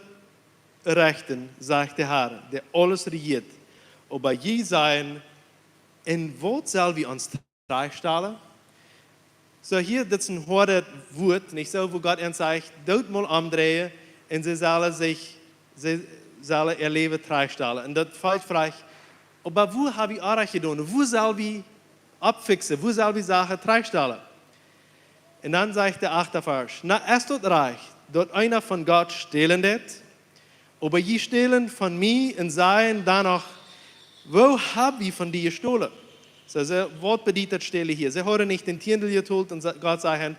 rechten, sajcht de Har, dee aules rejieet. Oba jie sajen: Un waut sell wie ons trajchtstalen? Soo hia, dit es een hoadet Wuat, nich soo, woo Gott an sajcht, doot mol omdreien, un see sellen sikj, see sellen äa Läwen trajchtstalen. Un daut Volkj fruach: Oba woo hab wie orrajcht jedonen? Woo sell wie oppfiksen? Woo sell wie Sachen trajchtstalen? Un dan sajcht de achte Varsch: Na, es daut rajcht, daut eena von Gott stälen deit? Oba jie stälen von mie un sajen dan noch: Woo hab wie von die jestolen? Soo, see, waut bediet daut stälen hia? See hauden nich dän Tiendel jetolt un sa-, Gott säd: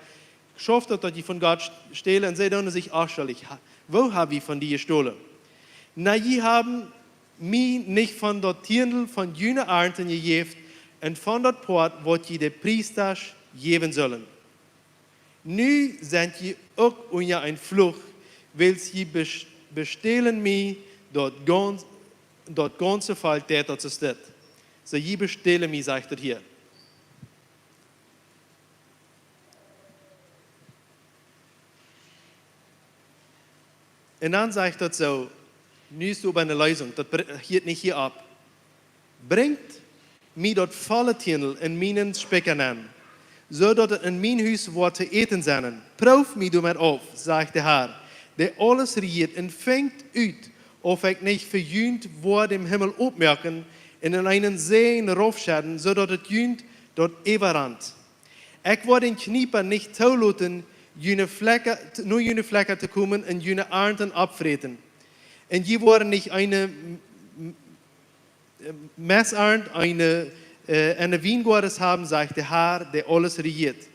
Schauft daut, daut jie von Gott stälen. Un see doonen sikj onschuldich: Ha-, woo hab wie von die jestolen? Na, jie haben mie nich von daut Tiendel von june Arnten jejäft un von daut Poat, waut jie de Priestasch jäwen sullen. Nu sent jie uk unja een Fluch, wiels jie bes-, bestälen mie daut gaun-, daut gaunze Volkj, daut es dit. Soo, jie bestälen mie, sajcht et hia. Un dan sajcht daut soo, nu es oba eene Leesunk, daut br-, hieet nich hia opp. Brinjt mie daut volle Tiendel en mienen Spikja nenn, soo daut et en mien Hus woat to äten sennen. Proowt mie doamet auf, sajcht de Har, dee aules rejieet, un finjt ut, auf ekj nich fa junt woa dän Himmel opmoaken un en eenen Säajen raufschedden, soo daut et junt doa äwarant. Ekj woa dän Kjniepa nich toloten, june Flekja, no june Flekja to komen un june Arnten oppfräten. Un jie woaren nich eene M-, M-, Messarnt, eene, äh, eene Wiengoades haben, sajcht de Har, dee aules rejieet.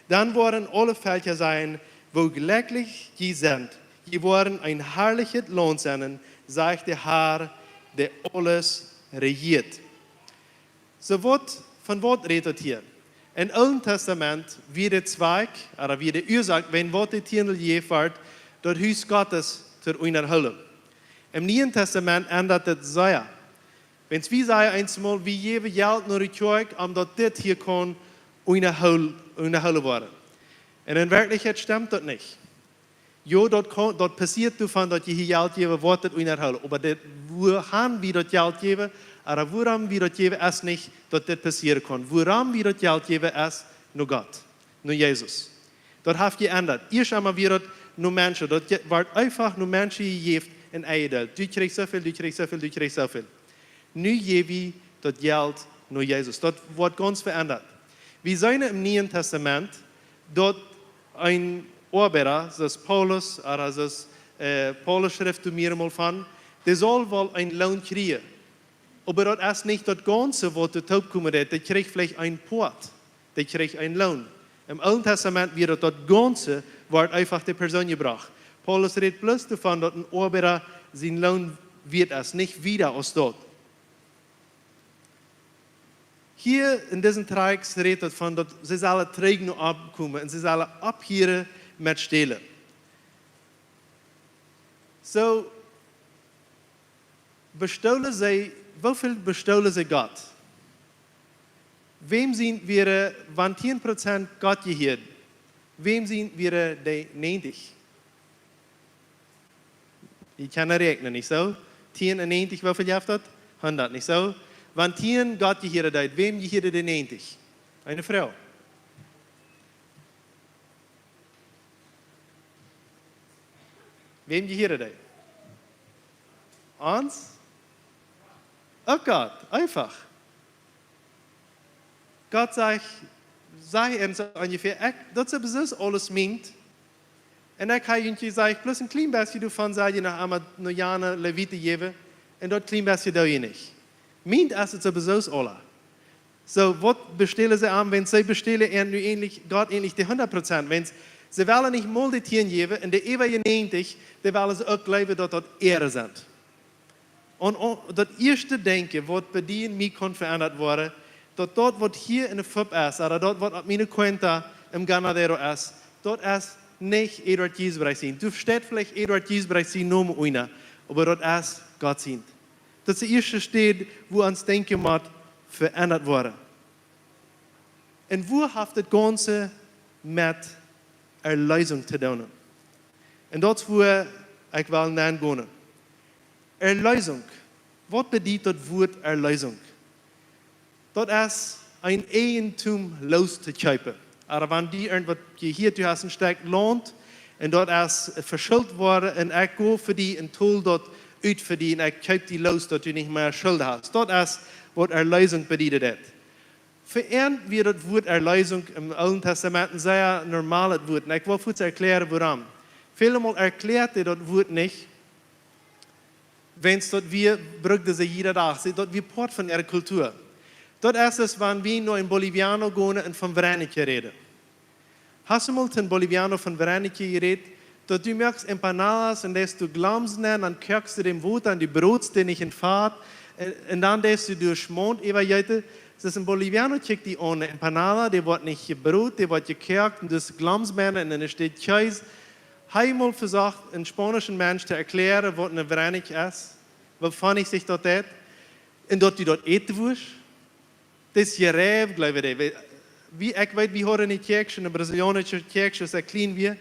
Dan woaren aule Velkja sajen, woo jlekjlich jie sent. Jie woaren een harlichet Launt sennen, sajcht de Har, dee aules rejieet. Soo waut, von waut rät daut hia? Em Oolen Tastament wia de Zwakj, ooda wia de Uasoak, wäajen waut de Tiendel jejäft wort, daut Hus Gottes to unjahoolen. Em Nieen Tastament endat et sea. Wan wie sajen eemol, wie jäwen Jelt no de Kjoakj, om daut dit hia kaun unjahool-, unjahoolen woaren. Un en Werkjlichkjeit stemt daut nich. Jo, daut kaun, daut passieet doavon, daut jie hia Jelt jäwen, woat et unjahoolen. Oba dit, wuahan wie daut Jelt jäwen, ooda wuarom wie daut jäwen, es nich, daut dit passieren kaun. Wuarom wie daut Jelt jäwen, es no Gott, no Jesus. Daut haft jeendat. Ieescht emol wia daut no Menschen. Daut je-, wort eefach no Menschen jejäft un enjedeelt. Du kjrichst sooväl, du kjrichst sooväl, du kjrichst sooväl. Nu jäw wie daut Jelt no Jesus. Daut woat gaunz veendat. Wie seenen em Nieen Tastament, daut een Oabeida, soo aus Paulus, ooda soo aus, äh, Paulus schrift doa mea mol von, dee saul woll een Loon kjrieen. Oba daut es nich daut Gaunze, waut doa toopkomen deit. Dee kjricht veleicht een Poat. Dee kjricht een Loon. Em Oolen Tastament wia daut, daut Gaunze, wort eefach de Persoon jebrocht. Paulus rät bloos doavon, daut een Oabeida sien Loon wieet es, nich wieda aus daut. Hia en disen Text rät et von daut see sellen trigj no Gott komen un see sellen opphieren met stälen. Soo, bestolen see, woo väl bestolen see Gott? Wäm sent, wieren, wan tieen Prozent Gott jehieeden, wäm sent, wieren dee näajentich? Jie kjennen räakjnen, nich soo? Tieen un näajentich, woo väl jeft daut? Hundat, nich soo? Wan tieen Gott jehieeden deed, wäm jehieeden dee näajentich? Eene Fru. Wäm jehieeden dee? Ons? Uk Gott, eefach. Gott sajcht, sajcht ons onjefäa, ekj, daut es sowieso aules mient. Un ekj hab junt jesajcht, bloos een kjlien bät doavon sell jie noch emol no jane Leviten jäwen. Un daut kjlien bät doo jie nich. Mient es et sowieso aules. Soo, waut bestolen see aun, wan see bestolen un nu eejentlich, Gott eejentlich dee hundat Prozent, wan see wellen nich mol dee tieen jäwen un dee äwaje näajentich, dee wellen see uk jleewen, daut daut äare sent. Un, un daut ieeschte Denkjen, waut bie die un mie kunn veendat woaren, daut daut, waut hia enne Fupp es, ooda daut, waut opp miene Cuenta em Ganadero es, daut es nich Eduard Giesbrecht sien. Doa steit veleicht Eduard Giesbrecht sien Nomen unja, oba daut es Gott sien. Daut es de ieeschte Städ, wua ons Denkjen mott veendat woaren. Un wua haft daut Gaunze met Erleesunk to doonen? Un daut es, wua ekj well nengonen. Erleesunk. Waut bediet daut Wuat Erleesunk? Daut es een Eijentum looss to kjeepen. Ooda wan die irjentwaut jehieet, du hast een Stekj Launt un daut es veschult worden un ekj go fa die un tol daut ut fa die un ekj kjeep die looss, daut du nich mea Schult hast. Daut es, waut Erleesunk bedieden deed. Fa an wia daut Wuat Erleesunk em Oolen Testament een sea normalet Wuat. Un ekj well fuaz erkjläaren, wuarom. Välemol erkjläat dee daut Wuat nich, wiels daut wia, brukten see jieda Dach. See, daut wia Poat von äare Kultua. Daut es, es wan wie no een Boliviano gonen un von Wrennekje räden. Hast du mol to een Boliviano von Wrennekje jerät, daut du moakst empanadas un deist du Glomsen nenn, dan koakst du dän Wota un du brootst dee nich em Fat, un, un dan deist du doa Schmaunt äwajeeten. Daut es een Boliviano, kjikjt die aun, ne empanada, dee woat nich jebrot, dee woat jekoakt, un daut es Glomsen bennen un dan es dit Kjees. Hab jie mol vesocht, een spaunischen Mensch to erkjläaren, waut een Wrennekje es? Woo funny sikj daut deit? Un daut du daut äten wurscht? Daut es jereif, jleew ekj. Wie, wie, ekj weet, wie hauden eene Kjoakj, eene brasilianische Kjoakj, aus ekj kjlien wia.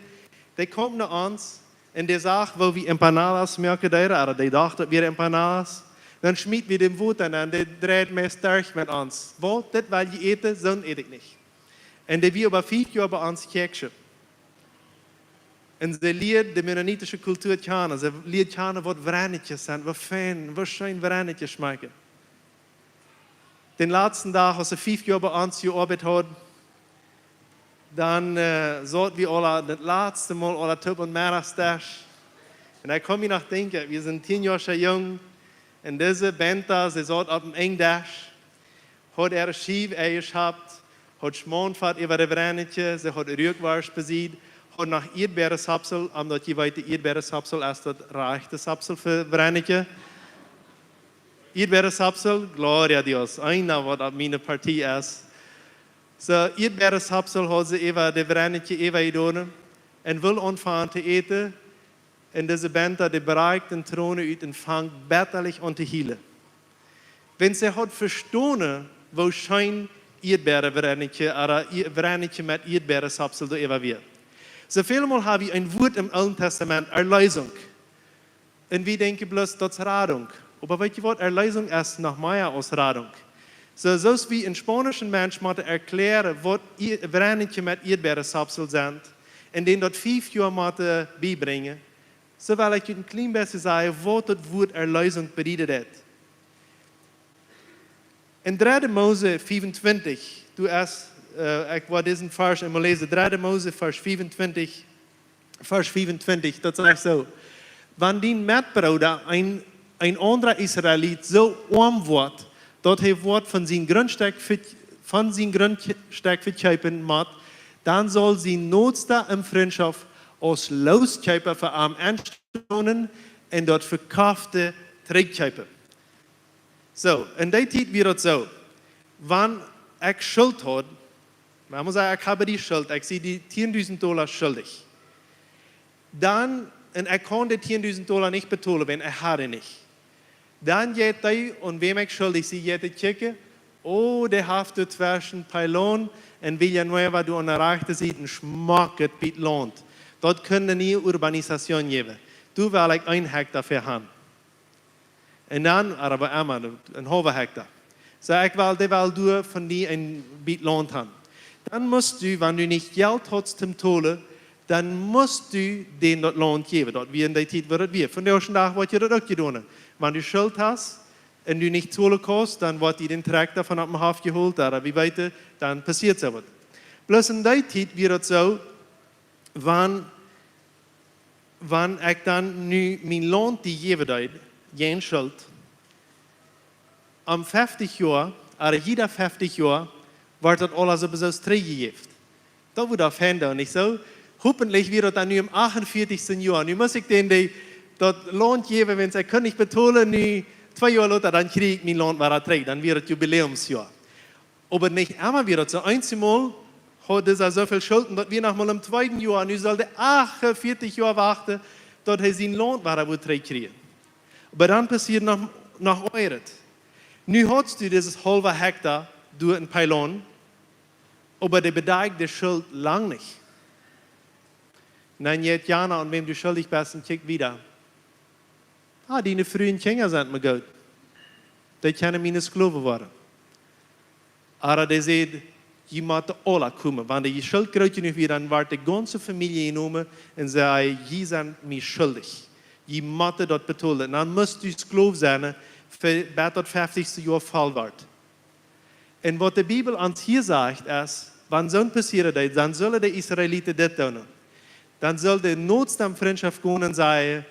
Dee kjeem no ons un dee sach, woo wie empanadas moaken deeden, ooda dee docht, daut wieren empanadas. Dan schmeet wie dän Wota nenn, dee dreid meist derch met ons. Waut, dit well jie äten? Soont ät ekj nich. Un dee wia äwa fief Joa bie ons Kjoakj. Un see lieed de mennonitische Kultua kjanen. See lieed kjanen, waut Wrennekjes sent, woo fein, woo scheen Wrennekjes schmakjen. Dän latsten Dach, aus see fief Joa bie ons jeoabeit haud, dan, äh, saut wie aula, daut latste Mol aula toop aum Meddachsdesch. Un ekj kaun mie noch denkjen, wie sent tieen Joa Jung, un dise Benta, see saut opp een Enj Desch, haud äare Schiew Ei jeschapt, haud Schmaunt fat äwa de Wrennekje, see haud Ruakworscht besied, haud noch Ieedbäarensapsel, omdaut jie weeten, Ieedbäarensapsel es daut rajchte Sapsel fa Wrennekje. Ieedbäarensapsel, gloria a Dios, eena waut opp miene Partie es. Soo, Ieedbäarensapsel haud see äwa de Wrennekje äwajedonen un wull aunfangen to äten. Un dise Benta, dee brakjt de Tronen ut un fangt bettalich aun to hielen. Wiels see haud vestonen, woo scheen Ieedbäarenwrennekje, ooda Ie-, Wrennekje met Ieedbäarensapsel doa äwa wia. Soo väl Mol hab wie een Wuat em Oolen Testament, Erleesunk. Un wie denkjen bloos, daut es Radunk. Oba weet jie waut, Erleesunk es noch mea aus Radunk. Soo, soo aus wie een spaunischen Mensch motten erkjläaren, waut Ie-, Wrennekje met Ieedbäarensapsel sent, un dän daut fief Joa motten biebrinjen, soo well ekj junt een kjlien bät sajen, waut daut Wuat Erleesunk bedieden deit. En dredde Mose fiewuntwintich, du hast, äh, ekj woa disen Varsch emol läsen, dredde Mose, Varsch fiewuntwintich, Varsch fiewuntwintich, daut sajcht soo: Wan dien Metbrooda, een, een aundra Israelit, soo oam woat, daut hee woat von sien Grundstekj ve-, von sien Grundstekj vekjeepen mott, dan saul sien Nosta em Frintschoft aus Looskjeepa fa am enstonen un daut Vekofte trigjkjeepen. Soo, en dee Tiet wia daut soo. Wan ekj Schult haud, wan mau sajen, ekj hab die Schult, ekj sie die tieendusent Dolla schuldich. Dan, un ekj kunn de tieendusent Dolla nich betolen, wan ekj haud dee nich. Dan jeit dee, un wäm ekj schuldich sie, jeit dee kjikjen, oh, dee haft doa tweschen Pylon un Villanueva doa aun de rajchte Sied een schmocket Bät Launt. Daut kunn eene niee Urbanisation jäwen. Doa well ekj een Hekta fa han. Un dan, oba emma, een haulwen Hekta. Saj ekj well, dee well doa von die een Bät Launt han. Dan motst du, wan du nich Jelt hast toom tolen, dan motst du dän daut Launt jäwen. Daut wia en dee Tiet, woo daut wia. Vondoag dän Dach woat je daut uk jedonen. Wan du Schult hast un du nich tolen kaust, dan woat die dän Trakjta von oppem Hoff jeholt, ooda wie weeten, dan passieet soo waut. Bloos en dee Tiet wia daut soo, wan, wan ekj dan nu mien Launt die jäwen deed, jäajen Schult, om feftich Joa, ooda jieda feftich Joa, woat daut aules sowieso trigjjejäft. Daut wudd daut fein doonen, nich soo? Hopentlich wia daut dan nu em achtunvieetichsten Joa. Nu mott ekj dän, dee daut Launt jäwen, wan see kunn nich betolen, nu twee Joa lota, dan kjrieech ekj mien Launt wada trigj. Dan wia daut Jubiläumsjoa. Oba nich emma wia daut soo. Eenjemol haud dee soo väl Schulden, daut wia noch mol em tweeden Joa. Nu sull dee achtunvieetich Joa wachten, daut hee sien Launt wada wudd trigjkjrieen. Oba dan passieed noch, noch oajret. Nu haudst du dit haulwe Hekta doa en Pylon, oba dee bedakjt de Schult lang nich. Dan jeit jana, aun wäm du schuldich best, un kjikjt wieda. Ah, diene Fru un Kjinja sent mie goot. Dee kjennen miene Sklowen woaren. Ooda dee sajcht, jie motten aula komen. Wan de Schult groot jenuach wia, dan wort de gaunze Famielje jenomen un säd: "Jie sent mie schuldich. Jie motten daut betolen." Dan motst du Sklow sennen, fa, bat daut feftichste Joa voll wort. Un waut de Bibel ons hia sajcht, es, wan soont passieren deed, dan sullen de Israeliten dit doonen. Dan sull de Notstam Frintschoft gonen un sajen: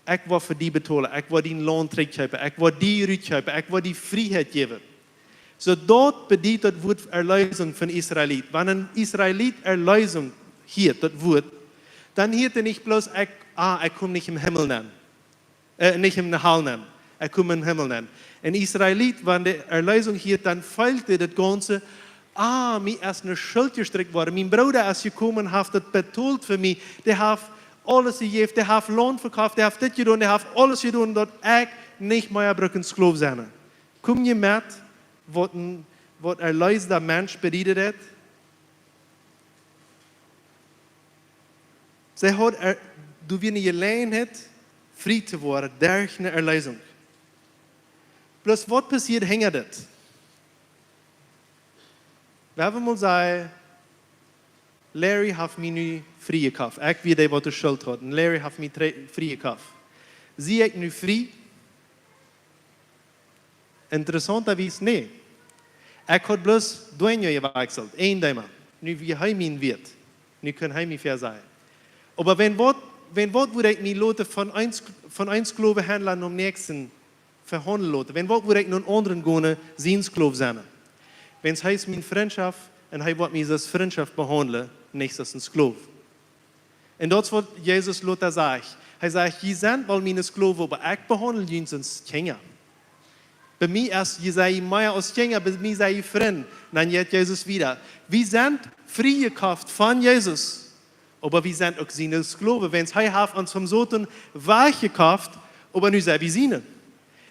"Ekj woa fa die betolen, ekj woa dien Launt trigjkjeepen, ekj woa die rutkjeepen, ekj woa die Frieheit jäwen." Soo daut bediet daut Wuat Erleesunk von Israelit. Wan een Israelit Erleesunk hieet, daut Wuat, dan hieet hee nich bloos: "Ekj, ah, ekj kom nich em Himmel nenn. Äh, nich em Hal nenn. Ekj kom em Himmel nenn." Een Israelit, wan dee Erleesunk hieet, dan feelt hee daut gaunze: "Ah, mie es eene Schult jestrikjt worden. Mien Brooda es jekomen, haft daut betolt fa mie. Dee haft aules jejäft, dee haft Launt vekoft, dee haft dit jedonen, dee haft aules jedonen, daut ekj nich mea bruck een Sklow sennen." Kom jie met, waut een, waut een erleesta Mensch bedieden deed? See haud er, doa wia eene Jeläajenheit, frie to woaren derch eene Erleesunk. Bloos waut passieed hinja dit? Wie haben mol sajen, Larry haft mie nu frie jekoft. Ekj wia dee, waut de Schult haud. Un Larry haft mie tre-, frie jekoft. Sie ekj nu frie? Interessantawies, nä. Ekj haud bloos dueño jewakjselt, een Deema. Nu wia hee mien Wieet. Nu kunn hee mie väasajen. Oba wan waut, wan waut wudd ekj mie loten von een, von een Sklowenhaundla nom näakjsten vehaundlen loten? Wan waut wudd ekj no een aundren gonen, sien Sklow sennen? Wan hee es mien Frintschoft un hee woat mie aus Frintschoft behaundlen, nich aus een Sklow. Un daut es waut Jesus lota sajcht. Hee sajcht: "Jie sent woll miene Sklowen, oba ekj behaundel junt aus Kjinja. Bie mie es, jie sent mea aus Kjinja, bie mie sent jie Frind." Dan jeit Jesus wieda. Wie sent frie jekoft von Jesus, oba wie sent uk siene Sklowen. Wan hee haft ons vom Soton wajchjekoft, oba nu sent wie siene.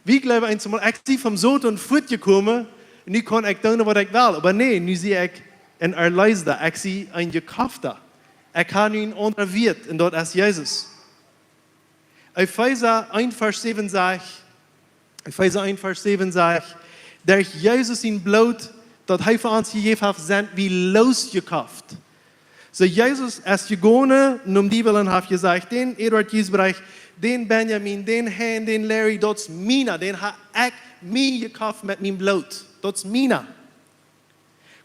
Wie jleewen eemol, ekj sie vom Soton fuatjekomen, nu kaun ekj doonen, waut ekj well. Oba nä, nu sie ekj een Erleesta, ekj sie een Jekofta. Ekj hab nu een aundren Wieet, un daut es Jesus. Efeesa een Varsch säwen sajcht, Efeesa een Varsch säwen sajcht: "Derch Jesus sien Bloot, daut hee fa ons jejäft haft, sent wie losjekoft." Soo Jesus es jegonen nom Diewel un haft jesajcht: "Dän Eduard Giesbrecht, dän Benjamin, dän Hein, dän Larry, daut es miena, dän hab ekj mie jekoft met mien Bloot. Daut es miena."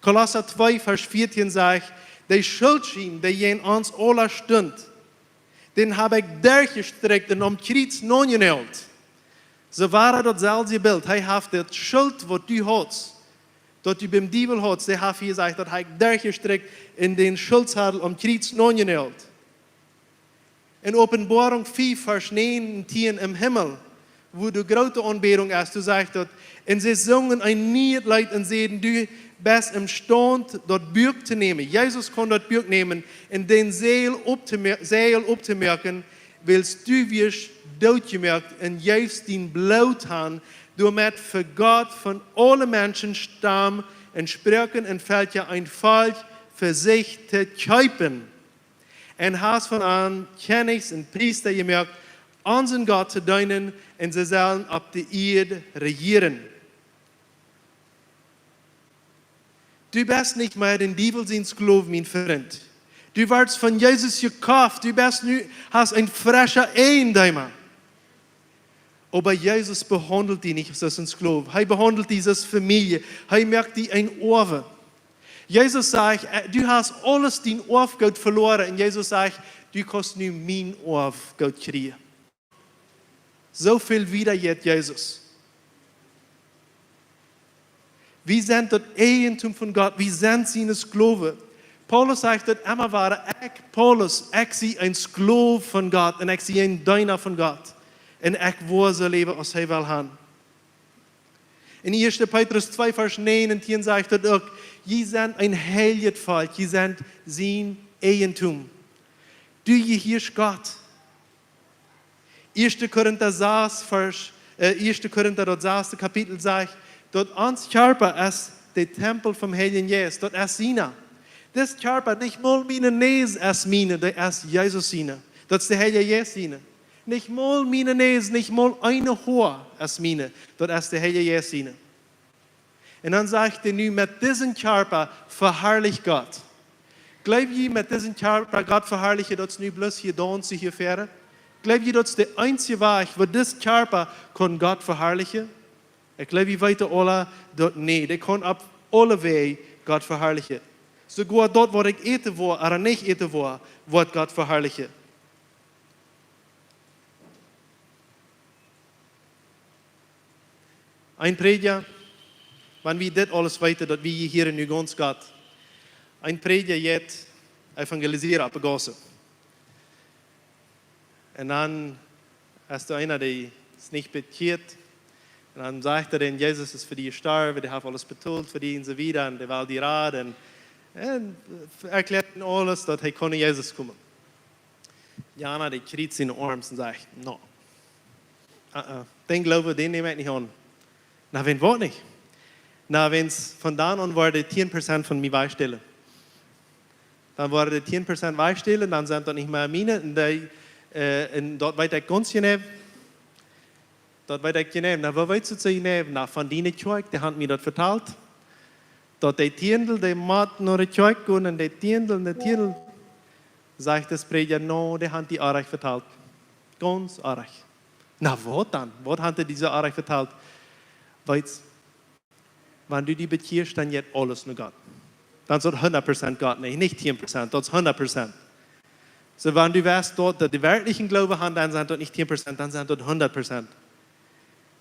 Kolossa twee Varsch vieetieen sajcht: "De Schultschien, dee jäajen ons aula stunt, dän hab ekj derchjestrikjt un aum Kjriez naunjenäajelt." Soo wia daut selwje Bilt. Hee haft daut Schult, waut du hast, daut du biem Diewel hast, dee haft hia jesajcht, daut hab ekj derchjestrikjt un dän Schultsadel aum Kjriez naunjenäajelt. En Openboarunk fief, Varsch näajen un tieen em Himmel, Wua de groote Aunbädunk es, doa sajcht daut: "Un see sungen een nieet Leet un säden: Du best emstaund daut Buak to nämen." Jesus kunn daut Buak nämen un dän Säajel opptomoa-, Säajel opptomoaken, wiels du wieescht dootjemoakt un jeefst dien Bloot han, doamet fa Gott von aule Menschen, Stam un Sproaken un Velkja een Volkj fa sikj to kjeepen. Un hast von an Kjennichs un Priesta jemoakt, onsen Gott to deenen, un see sellen opp de Ieed rejieren. Du best nich mea dän Diewel sien Sklow, mien Frint. Du worscht von Jesus jekoft. Du best nu, hast een frescha Eijendeema. Oba Jesus behaundelt die nich aus een Sklow. Hee behaundelt die aus Famielje. Hee moakt die een Oaw. Jesus sajcht: "Eh, du hast aules, dien Oafgoot veloaren." Un Jesus sajcht: "Du kaust nu mien Oafgoot kjrieen." Soo väl wieda jeit Jesus. Wie sent daut Eijentum von Gott. Wie sent siene Sklowen. Paulus sajcht daut emma wada: "Ekj, Paulus, ekj sie een Sklow von Gott un ekj sie een Deena von Gott. Un ekj woa soo läwen aus hee well han." En Ieeschte Petrus twee Varsch näajen un tieen sajcht daut uk: "Jie sent een heiljet Volkj, jie sent sien Eijentum." Du jehieescht Gott. Ieeschte Korinta sas, Varsch, eh, Ieeschte Korinta, daut sasde Kapitel sajcht, daut ons Kjarpa es de Tempel vom Heiljen Jeist, daut es siena. Dis Kjarpa, nich mol miene Näs es miene, dee es Jesus siene. Daut es de Heilje Jeist siene. Nich mol miene Näs, nich mol een Hoa es miene, daut es de Heilje Jeist siene. Un dan sajcht hee nu: "Met disen Kjarpa veharlicht Gott." Jleew jie, met disen Kjarpa Gott veharlichen, daut es nu bloos hia daunsen, hia fäaren? Jleew jie, daut es de eensje Wajch, woo dis Kjarpa kaun Gott veharlichen? Ekj jleew, jie weeten aula daut nich. Dee kaun opp aule Wäaj Gott veharlichen. Soogoa daut, waut ekj äten woa ooda nich äten woa, woat Gott veharlichen. Een Prädja, wan wie dit aules weeten, daut wie hia nu gaunz Gott. Een Prädja jeit evangelisieren opp de Gaussen. Un dan es doa eena, dee es nich bekjieet. Un dan sajcht hee dan: "Jesus es fa die jestorwen, dee haft aules betolt fa die" un soo wieda. Un dee well die raden. Un, un erkjläat am aules, daut hee kaun no Jesus komen. Jana, dee kjriet siene Oarms un sajcht: "No. Uh-uh. Dän Gloowen, dän näm ekj nich aun." "Na, wan waut nich?" "Na, wan von dan aun woaren dee tieen Prozent von mie wajchstalen. Dan woaren dee tieen Prozent wajchstalen, dan sent daut nich mea miene, un dee, eh, un daut weet ekj gaunz jeneiw. Daut weet ekj jeneiw." "Na, woo weetst du daut soo jeneiw?" "Na, von diene Kjoakj, dee han mie daut vetalt. Daut dee Tiendel, dee mott no de Kjoakj gonen, un dee Tiendel, un dee Tiendel." Sajcht de Prädja: "No, dee han die orrajcht vetalt. Gaunz orrajcht." "Na, waut dan? Waut han dee die soo orrajcht vetalt?" "Weetst, wan du die bekjieescht, dan jeit aules no Gott. Dan es daut hundat Prozent Gott, nä, nich tieen Prozent, daut es hundat Prozent. Soo, wan du weetst, daut, daut dee werkjlichen Gloowen han, dan sent daut nich tieen Prozent, dan sent daut hundat Prozent."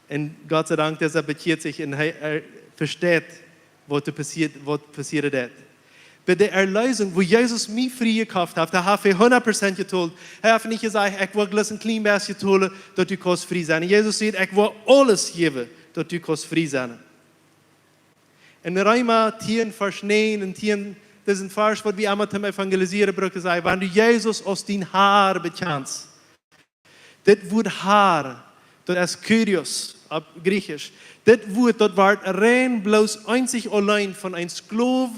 Un Gott sei Dank, dee bekjieet sikj un hee, hee vesteit, waut doa passieet, waut passieren deed. Bie de Erlösung, woo Jesus mie frie jekoft haft, doa haft hee hundat Prozent jetolt. Hee haft nich jesajcht: "Ekj woa bloos een kjlien bät tolen, daut du kaust frie sennen." Un Jesus sajcht: "Ekj woa aules jäwen, daut du kaust frie sennen." En Reema tieen, Varsch näajen un tieen, daut es een Varsch, waut wie emma toom evangelisieren brucken, sajcht: "Wan du Jesus aus dien Har bekjanst." Dit Wuat Har, daut es Kyrios opp Jriechsch. Dit Wuat, daut woat rein bloos eenzich auleen von een Sklow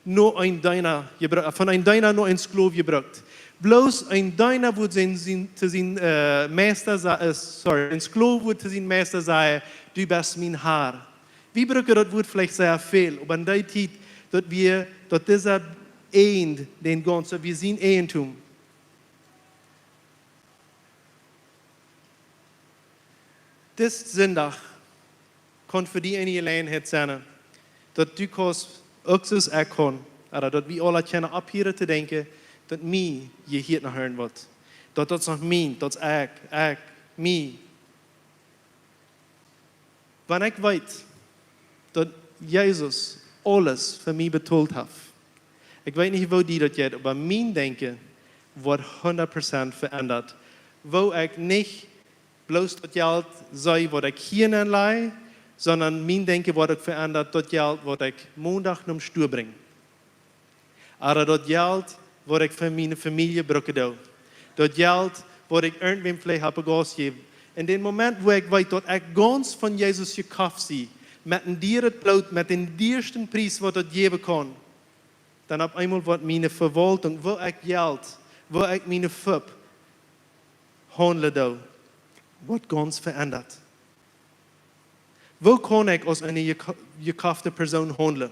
no een Deena jebru-, von een Deena no een Sklow jebrukt. Bloos een Deena woat sien, sien, to sien, eh, Meista sa-, eh, sorry, een Sklow woat to sien Meista sajen: "Du best mien Har." Wie brucken daut Wuat veleicht sea väl, oba en dee Tiet, daut wie, daut dise Eent, dän gaunz, daut wie sien Eijentum. Dis Sindach kaun fa die eene Jeläajenheit sennen, daut du kaust uk soo aus ekj kaun, ooda daut wie aula kjennen opphieren to denkjen, daut mie jehieet no irjentwaut. Daut daut es noch mien, daut es ekj, ekj, mie. Wan ekj weet, daut Jesus aules fa mie betolt haft, ekj weet nich, woo die daut jeit, oba mien Denkjen woat hundat Prozent veendat. Woo ekj nich bloos daut Jelt, see waut ekj hia nenlaj, sonda mien Denkjen woat uk veendat, daut Jelt waut ekj Mondach nom Stua brinj. Ooda daut Jelt waut ekj fa miene Famielje brucken doo. Daut Jelt waut ekj irjentwäm veleicht opp de Gauss jäw. En dän Moment, wua ekj weet, daut ekj gaunz von Jesus jekoft sie, met een dieret Bloot, met dän dieeschten Pries, waut daut jäwen kaun, dan opp eemol woat miene Vewaultunk, woo ekj Jelt, woo ekj miene Fupp haundlen doo, woat gaunz veendat. Woo kaun ekj aus eene jeko-, jekofte Persoon haundlen?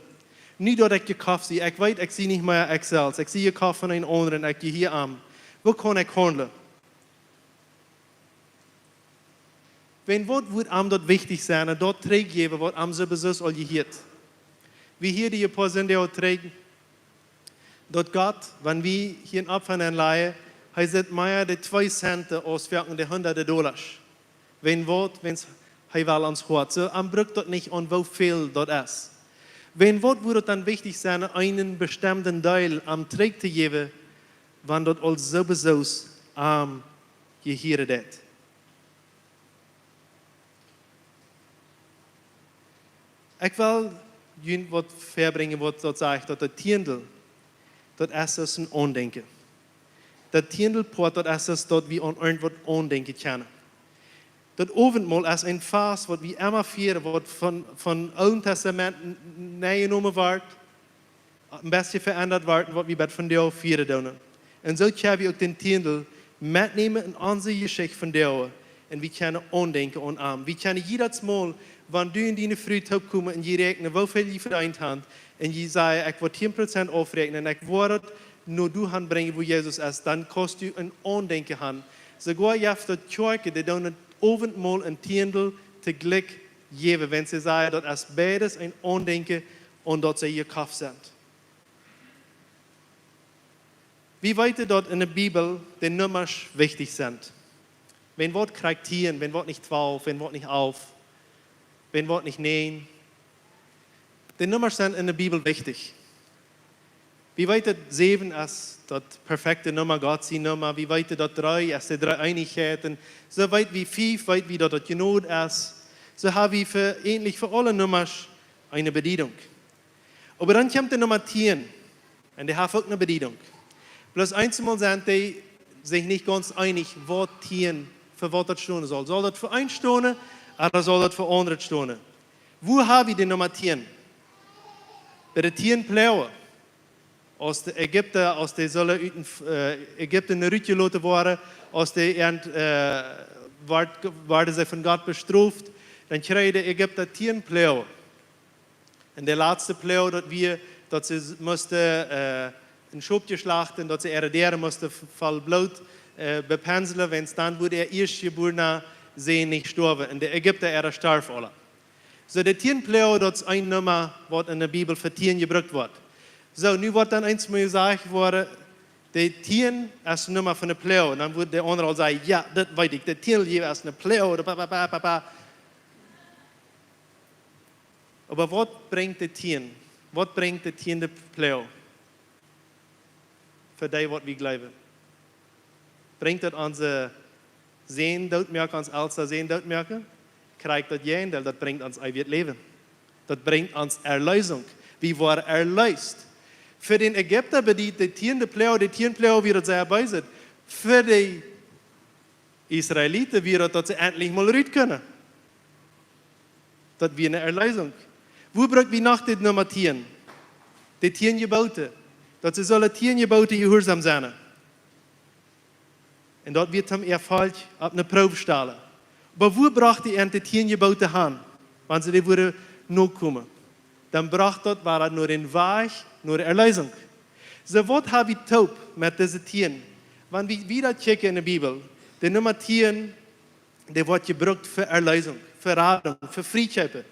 Nu daut ekj jekoft sie, ekj weet, ekj sie nich mea ekj selfst, ekj sie jekoft von een aundren, ekj jehia am. Woo kaun ekj haundlen? Wan waut wudd am daut wichtich sennen, daut trigjjäwen, waut am sowieso aul jehieet? Wie hieeden een poa Sindach trigj, daut Gott, wan wie hia een Opfa nenlajen, hee sitt mea de twee Cent aus wie de hundade Dollasch. Wan waut, wan hee well ons Hoat. Soo, am brukt daut nich aun, woo väl daut es. Wan waut wudd daut dan wichtich sennen, eenen bestemden Deel am trigj to jäwen, wan daut aul sowieso am jehieren deit? Ekj well junt waut väabrinjen, waut daut sajcht, daut daut Tieendel, daut es aus een Aundenkjen. Daut Tieendel Poat, daut es aus daut wie aun irjentwaut aundenkjen kjennen. Daut Owentmol es een Fast, waut wie emma fieren, waut von, von Oolen Testament n-, n-, nenjenomen woat, een bät veendat woat, waut wie bat vondoag fieren doonen. Un soo kjenn wie uk dän Tieendel metnämen en onse Jeschicht vondoag. Un wie kjennen aundenkjen aun am. Wie kjennen jiedet Mol, wan du un diene Fru toopkomen un jie räakjnen, woo väl jie vedeent han, un jie sajen, ekj woa tieen Prozent aufräakjnen, un ekj woa daut no doa han brinjen, wua Jesus es, dan kaust du een Aundenkjen han. Soogoa jeft daut Kjoakjen, dee doonen daut Owentmol en Tieendel toojlikj jäwen, wan see sajen, daut es beides een Aundenkjen aun daut see jekoft sent. Wie weeten, daut en de Bibel de Nummasch wichtich sent. Wan waut kjricht tieen, wan waut nich twalf, wan waut nich alf, wan waut nich näajen. De Nummasch sent en de Bibel wichtich. Wie weeten, daut säwen es daut perfekte Numma, Gott sien Numma. Wie weeten, daut dree es de Dreeeenichkjeit. Un soo weet wie, fief weet wie, daut daut Jnod es. Soo ha wie fa, eejentlich fa aule Nummasch eene Bediedunk. Oba dan kjemt de Numma tieen. Un dee haft uk eene Bediedunk. Bloos eenjemol sent dee sikj nich gaunz eenich, waut tieen, fa waut daut stonen saul. Saul daut fa eent stonen, ooda saul daut fa aundret stonen? Wua ha wie de Numma tieen? Bie de tieen Ploagen. Aus de Ägipta, aus dee sullen ut, äh, Ägipten rutjeloten woaren, aus dee äant, äh, wort-, worden see von Gott bestroft, dan kjrieejen de Ägipta tieen Ploagen. Un de latste Ploag, daut wia, daut see s-, musten, äh, een Schopje schlachten, daut see äare Däaren musten v-, voll Bloot, äh, bepenslen, wiels dan wudd äa ieeschtjebuarna Sän nich stoawen. Un de Ägipta äare storf aula. Soo, de tieen Ploagen, daut es eene Numma, waut en de Bibel fa tieen jebrukt woat. Soo, nu woat dan eenjemol jesajcht woaren, de tieen es de Numma von de Ploag. Dan wudd de aundre aul sajen, jo, daut weet ekj, de tieen es ne Ploag, pa, pa, pa, pa, pa. Oba waut brinjt de tieen? Waut brinjt de tieende Ploag? Fa dee, waut wie jleewen. Brinjt daut onse Sän dootmoaken, ons elsta Sän dootmoaken? Krakjt daut Jäajendeel, daut brinjt ons eewjet Läwen. Daut brinjt ons Erleesunk. Wie woaren erleest. Fa dän Ägipta bediet de tieende Ploag, de tieen Ploagen wia daut sea bees. Fa de Israeliten wia daut, daut see entlich mol rut kunnen. Daut wia ne Erleesunk. Woo bruck wie noch de Numma tieen? De tieen Jebooten. Daut see sullen tieen Jebooten jehuarsom sennen. Un daut wia toom äa Volkj opp ne Proow stalen. Oba woo brocht dee äant de tieen Jebooten han, wan see dee wudden nokomen? Dan brocht daut wada no dän Wajch, no de Erleesunk. Soo, waut ha wie toop met dise tieen? Wan wie wieda kjikjen en de Bibel, de Numma tieen, dee woat jebrukt fa Erleesunk, fa Radunk, fa Friekjeepen.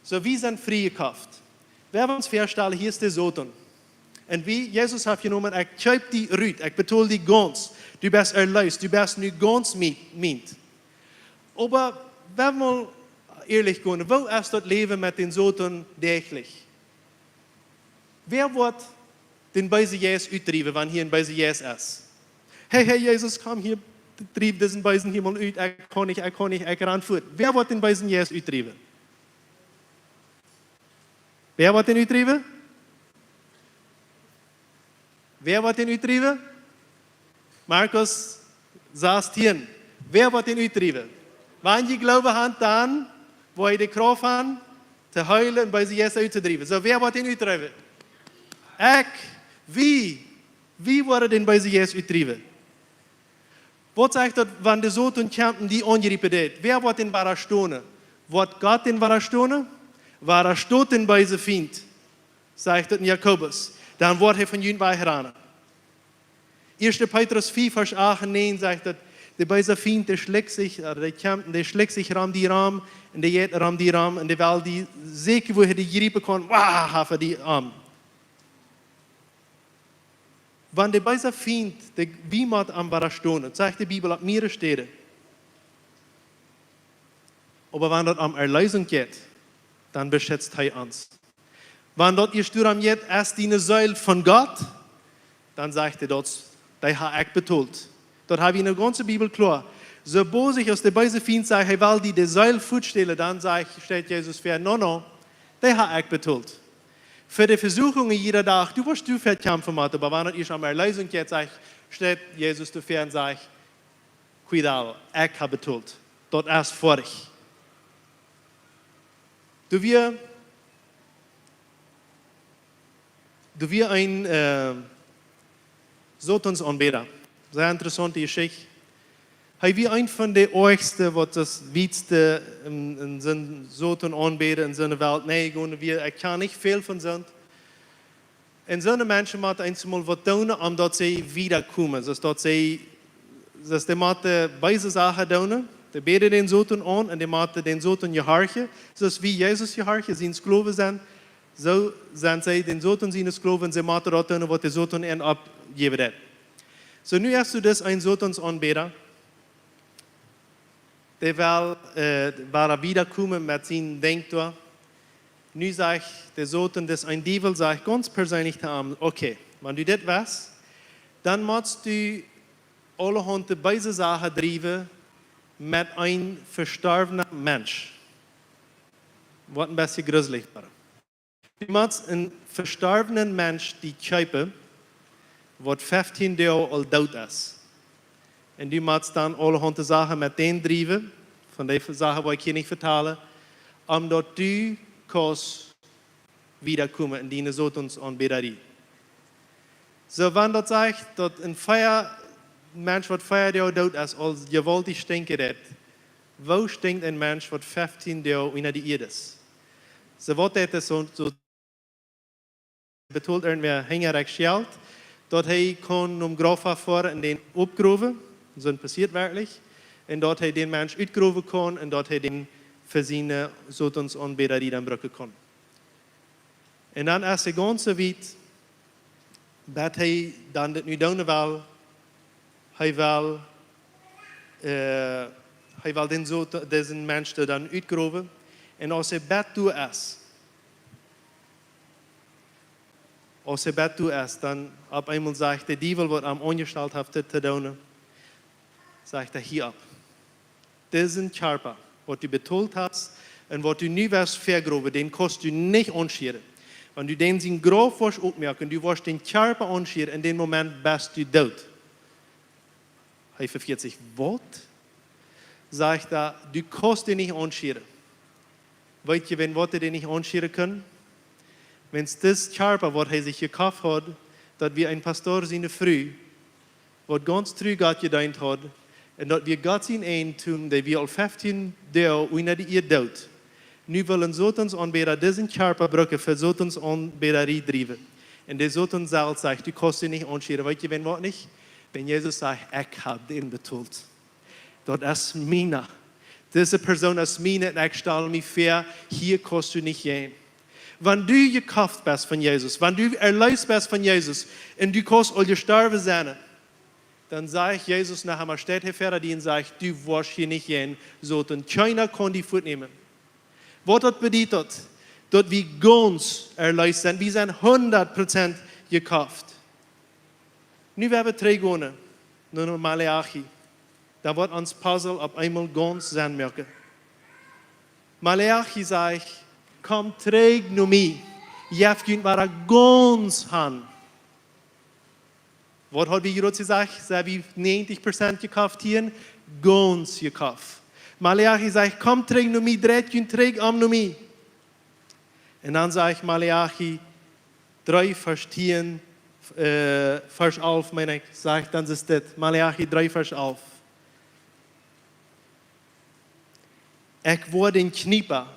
Soo, wie sent friejekoft. Wie haben ons väastalen, hia es de Soton. Un wie, Jesus haft jenomen, ekj kjeep die rut, ekj betool die gaunz. Du best erleest, du best nu gaunz mie-, mient. Oba wie haben mol ierlich gonen, woo es daut Läwen met dän Soton däajlich? Wäa woat dän beesen Jeist utdriewen, wan hia een beesa Jeist es? Hey, hey, Jesus, komm hia, driew disen beesen Diewel ut, ekj kaun nich, ekj kaun nich, ekj ran fuat. Wäa woat dän beesen Jeist utdriewen? Wäa woat dän utdriewen? Wäa woat dän utdriewen? Markus sastieen. Wäa woat dän utdriewen? Wan jie Gloowen han, dan woa jie de Krauft han, to heelen un beese Jeista uttodriewen. Soo, wäa woat dän utdriewen? Ekj. Wie? Wie woaren dän beesen Jeist utdriewen? Waut sajcht daut, wan de Soton kjemt un die aunjriepen deit? Wäa woat dän wadastonen? Woat Gott dän wadastonen? Wadastot dän beesen Fient, sajcht daut en Jakobus, dan woat hee von junt wajchranen. Ieeschte Petrus vea, Varsch acht un näajen sajcht daut, de beese Fient, dee schlikjt sikj, äh, dee kjemt, dee schlikjt sikj rom die rom, un dee jeit rom die rom, un dee well die secha, wua hee die jriepen kaun, wah, haft hee die aun. Wan de beese Fient, dee, wie motten am wadastonen, daut sajcht de Bibel opp mearere Städen. Oba wan daut om Erleesunk jeit, dan beschitzt hee ons. Wan daut ieescht doarom jeit, es diene Seel von Gott, dan sajcht hee daut, dee hab ekj betolt. Daut hab wie en de gaunze Bibel kloa. Soo boolt aus de beese Fient sajcht, hee well die de Seel fuatstälen, dan sajcht, steit Jesus väa, no, no, dee hab ekj betolt. Fa de Vesuchungen jieda Dach, du woascht du väa kjamfen motten, oba wan daut ieescht om Erleesunk jeit, sajcht, steit Jesus doa väa un sajcht, cuidado, ekj hab betolt. Daut es foadich. Doa wia, doa wia een, äh, Sotonsaunbäda. Sea interessaunte Jeschicht. Hee wia eent von de oajchste, waut daut wietste en, en soon Soton aunbäden en soone Welt. Nä, ekj wia, ekj kjan nich väl von soont. Un soone Menschen motten eensmol waut doonen, om daut see wieda komen. Soo daut see, soo daut dee motten beese Sachen doonen. Dee bäden dän Soton aun un dee motten dän Soton jehorchen. Soo aus wie Jesus jehorchen, siene Sklowen sent, soo sent see dän Soton siene Sklowen, see motten daut doonen, waut de Soton an oppjäwen deit. Soo, nu hast du dis een Sotonsaunbäda. Dee well, äh, well wieda komen met sien Denkj doa. Nu sajcht de Soton, dis een Diewel, sajcht gaunz perseenlich to am, okay, wan du dit west, dan motst du aulahaunt beese Sachen driewen met een vestorwna Mensch. Woat een bät gruslich woaren. Du motst een vestorwnen Mensch die kjeepen, waut feftieen Doag aul doot es. Un du motst dan aulahaunt Sachen met dän driewen, von dee Sachen woa ekj hia nich vetalen, om daut du kaust wieda komen en diene Sotonsaunbäderie. Soo, wan daut sajcht, daut een Fia-, Mensch, waut feftieen Doag doot es, aul jewaultich stinkjen deit, woo stinkjt een Mensch, waut feftieen Doag unja de Ieed es? Soo, waut deit daut soo, soo betolt irjentwäa Henjarich Jelt, daut hee kunn nom Grauf foaren un dän oppgrowen, soo passieet werkjlich, un daut hee dän Mensch utgrowen kunn un daut hee dän fa siene Sotonsaunbäderie dan brucken kunn. Un dan es hee gaunz soo wiet, daut hee dan dit nu doonen well, hee well, äh, hee well dän Sot-, disen Mensch dan utgrowen. Un aus hee bat doa es, aus hee bat doa es, dan opp eemol sajcht de Diewel, waut am aunjestalt haft, dit to doonen, sajcht hee: Hia opp. Disen Kjarpa, waut du betolt hast un waut du nu woascht vegrowen, dän kaust du nich aunschieren. Wan du dän sien Grauf woascht oppmoaken, du woascht dän Kjarpa aunschieren, en dän Moment best du doot. Hee vefieet sikj: Waut? Sajcht hee: Du kaust dän nich aunschieren. Weet jie, wäajen waut dee dän nich aunschieren kunnen? Wiels dis Kjarpa, waut hee sikj jekoft haud, daut wia een Pastor siene Fru, waut gaunz tru Gott jedeent haud, un daut wia Gott sien Eijentum, dee wia aul feftieen Doag unja de Ieed doot. Nu well een Sotonsaunbäda disen Kjarpa brucken fa Sotonsaunbäderie driewen. Un de Soton selfst sajcht: Du kaust dän nich aunschieren. Weet jie, wäajen waut nich? Wiels Jesus sajcht: Ekj hab dän betolt. Daut es miena. Dise Persoon es miene un ekj stal mie väa, hia kaust du nich jäajen. Wan du jekoft best von Jesus, wan du erleest best von Jesus un du kaust aul jestorwen sennen, dan sajcht Jesus noch eemol, steit hee väa die un sajcht: Du woascht hia nich jäajen, Soton, kjeena kaun die fuatnämen. Waut daut bediet, daut, daut wie gaunz erleest sent, wie sent hundat Prozent jekoft. Nu woa wie trigjgonen. no Maleachi. Dan woat ons Puzzle opp eemol gaunz Senn moaken. Maleachi sajcht: "Komt trigj no mie. Jeft junt wada gaunz han." Waut haud wie jrod jesajcht? Sent wie näajentich Prozent jekoft hia? Gaunz jekoft. Maleachi sajcht: "Komt trigj no mie, dreit junt trigj om no mie." Un dan sajcht Maleachi dree, Varsch tieen, äh, Varsch alf, meen ekj, sajcht dan es dit, Maleachi dree, Varsch alf: "Ekj woa dän Kjniepa",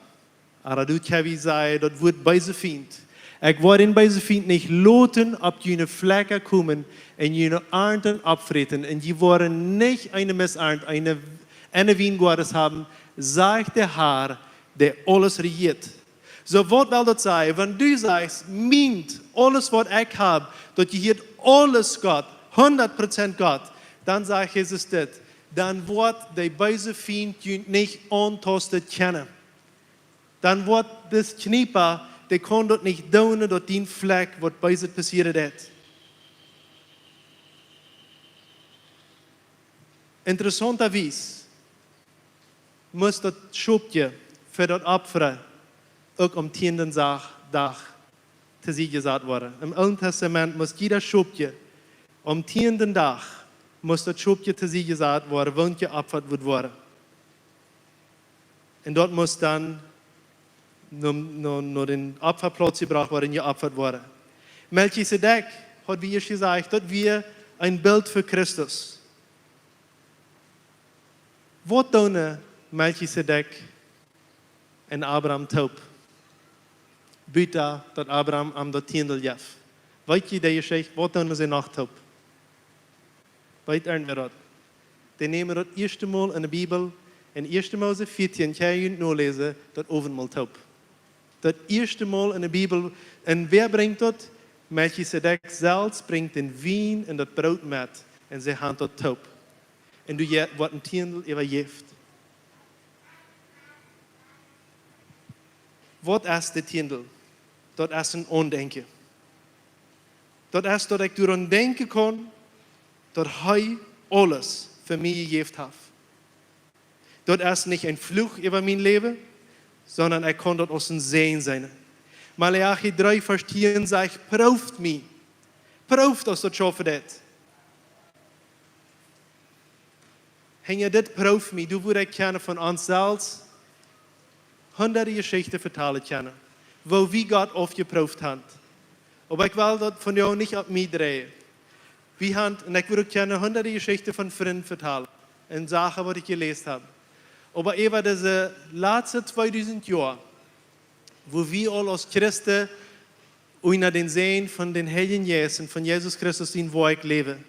ooda du kaust sajen, daut Wuat beese Fient. "Ekj woa dän beese Fient nich loten opp june Flakja komen un june Arnten oppfräten, un jie woaren nich eene Missarnt, eene, eene Wiengoades haben, sajcht de Har, dee aules rejieet." Soo, waut well daut sajen? Wan du sajchst: "Mient, aules waut ekj hab, daut jehieet aules Gott, hundat Prozent Gott", dan sajcht Jesus dit: "Dan woat de beese Fient junt nich auntasten kjennen. Dan woat dis Kjniepa, dee kaun daut nich doonen, daut dien Flakj waut Beeset passieren deit." Interessantawies must daut Schopkje fa daut Opfa uk aum tieenden Dach, Dach to Sied jesat woaren. Em Oolen Testament must jieda Schopkje aum tieenden Dach, must daut Schopkje to Sied jesat woaren, woont jeopfat wudd woaren. Un daut must dan no, no, no dän Opfaplauz jebrocht woaren, jeopfat woaren. Melchisedek, haud wie ieescht jesajcht, daut wia een Bilt fa Christus. Waut doonen Melchisedek un Abraham toop? Buta daut Abraham am daut Tiendel jeef. Weet jie de Jeschicht, waut doonen see noch toop? Weet irjentwäa daut? Dee nämen daut ieeschte Mol enne Bibel, en Ieeschte Mose vieetieen, kjenn jie noläsen, daut Owentmol toop. Daut ieeschte Mol enne Bibel, un wäa brinjt daut? Melchisedek selfst brinjt dän Wien un daut Broot met, un see han daut toop. Un doa je-, woat een Tiendel äwajäft. Waut es de Tiendel? Daut es een Aundenkjen. Daut es, daut ekj doaraun denkjen kaun, daut hee aules fa mie jejäft haft. Daut es nich een Fluch äwa mien Läwen, sonda ekj kaun daut aus een Säajen seenen. Maleachi dree, Varsch tieen sajcht: "Prooft mie." Prooft, aus daut schaufen deit. Hinja dit "Prooft mie", doa wudd ekj kjennen von ons selfst hundade Jeschichten vetalen kjennen, woo wie Gott aufjeprooft han. Oba ekj well daut vondoag nich opp mie dreien. Wie han, un ekj wudd uk kjennen hundade Jeschichten von Frind vetalen un Sachen, waut ekj jeläst hab. Oba äwa dise latste tweedusent Joa, woo wie aul aus Christen unja dän Säajen von dän Heiljen Jeist un von Jesus Christus sien Woakj läwen,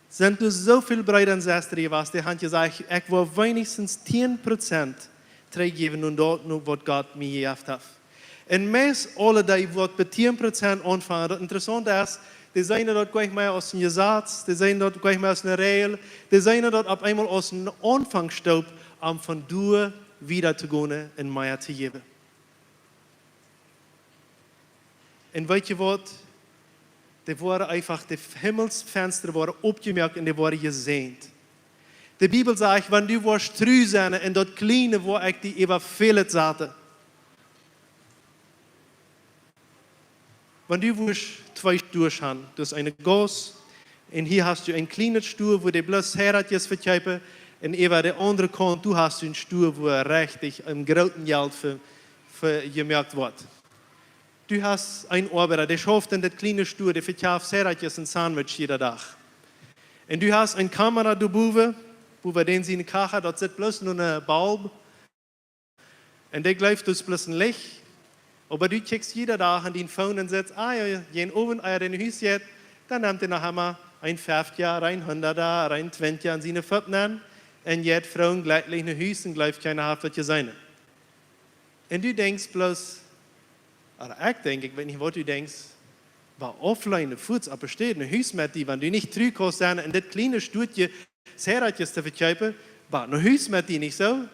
sent doa soo väl Breeda un Sestren jewast, dee han jesajcht: "Ekj well weens tieen Prozent trigjjäwen aun daut, no waut Gott mie jejäft haft." Un meist aule, dee waut bie tieen Prozent aunfangen, daut Interessaunte es, dee seenen daut nich mea aus een Jesaz, dee seenen daut nich mea aus eene Räajel, dee seenen daut opp eemol aus een Aunfangsstoop, om von doa wieda to gonen un mea to jäwen. Un weet jie waut? Dee woaren eefach, de Himmelsfenstren woaren opjemoakt un dee woaren jesäajent. De Bibel sajcht: "Wan du woascht tru sennen en daut Kjliene, woa ekj die äwa välet saten." Wan du woascht twee Stuasch han, du hast eene Gauss, un hia hast du een kjlienen Stua, wua dee bloos Zigaretten vekjeepen, un äwa de aundre Kaunt, du hast een Stua, wua rechtich een grooten Jelt fa, fa jemoakt woat. Du hast een Oabeida, dee schauft en daut kjliene Stua, dee vekjeeft Zigaretten un Sandwich jieda Dach. Un du hast eene Kamera doa bowen, bowen dän siene Kachel, daut sitt bloos no een Bulb. Un dee jleeft daut es bloos een Licht. Oba du kjikjst jieda Dach aun dien Phone un sajchst: "Ah jo, jo, jieda Owent, ea hee no Hus jeit, dan nemt hee noch eemol een Feftja, een Hundada, een Twintja en siene Foot nenn, un jeit froo un jlekjlich no Hus un jleeft kjeena haft waut jeseenen." Un du denkjst bloos, ooda ekj denkj, ekj weet nich waut du denkjst, oba aufleenen, fuaz opp de Städ, no Hus met die, wan du nich tru kaust sennen en dit kjliene Stuakje Zigaretten to vekjeepen, oba no Hus met die, nich soo?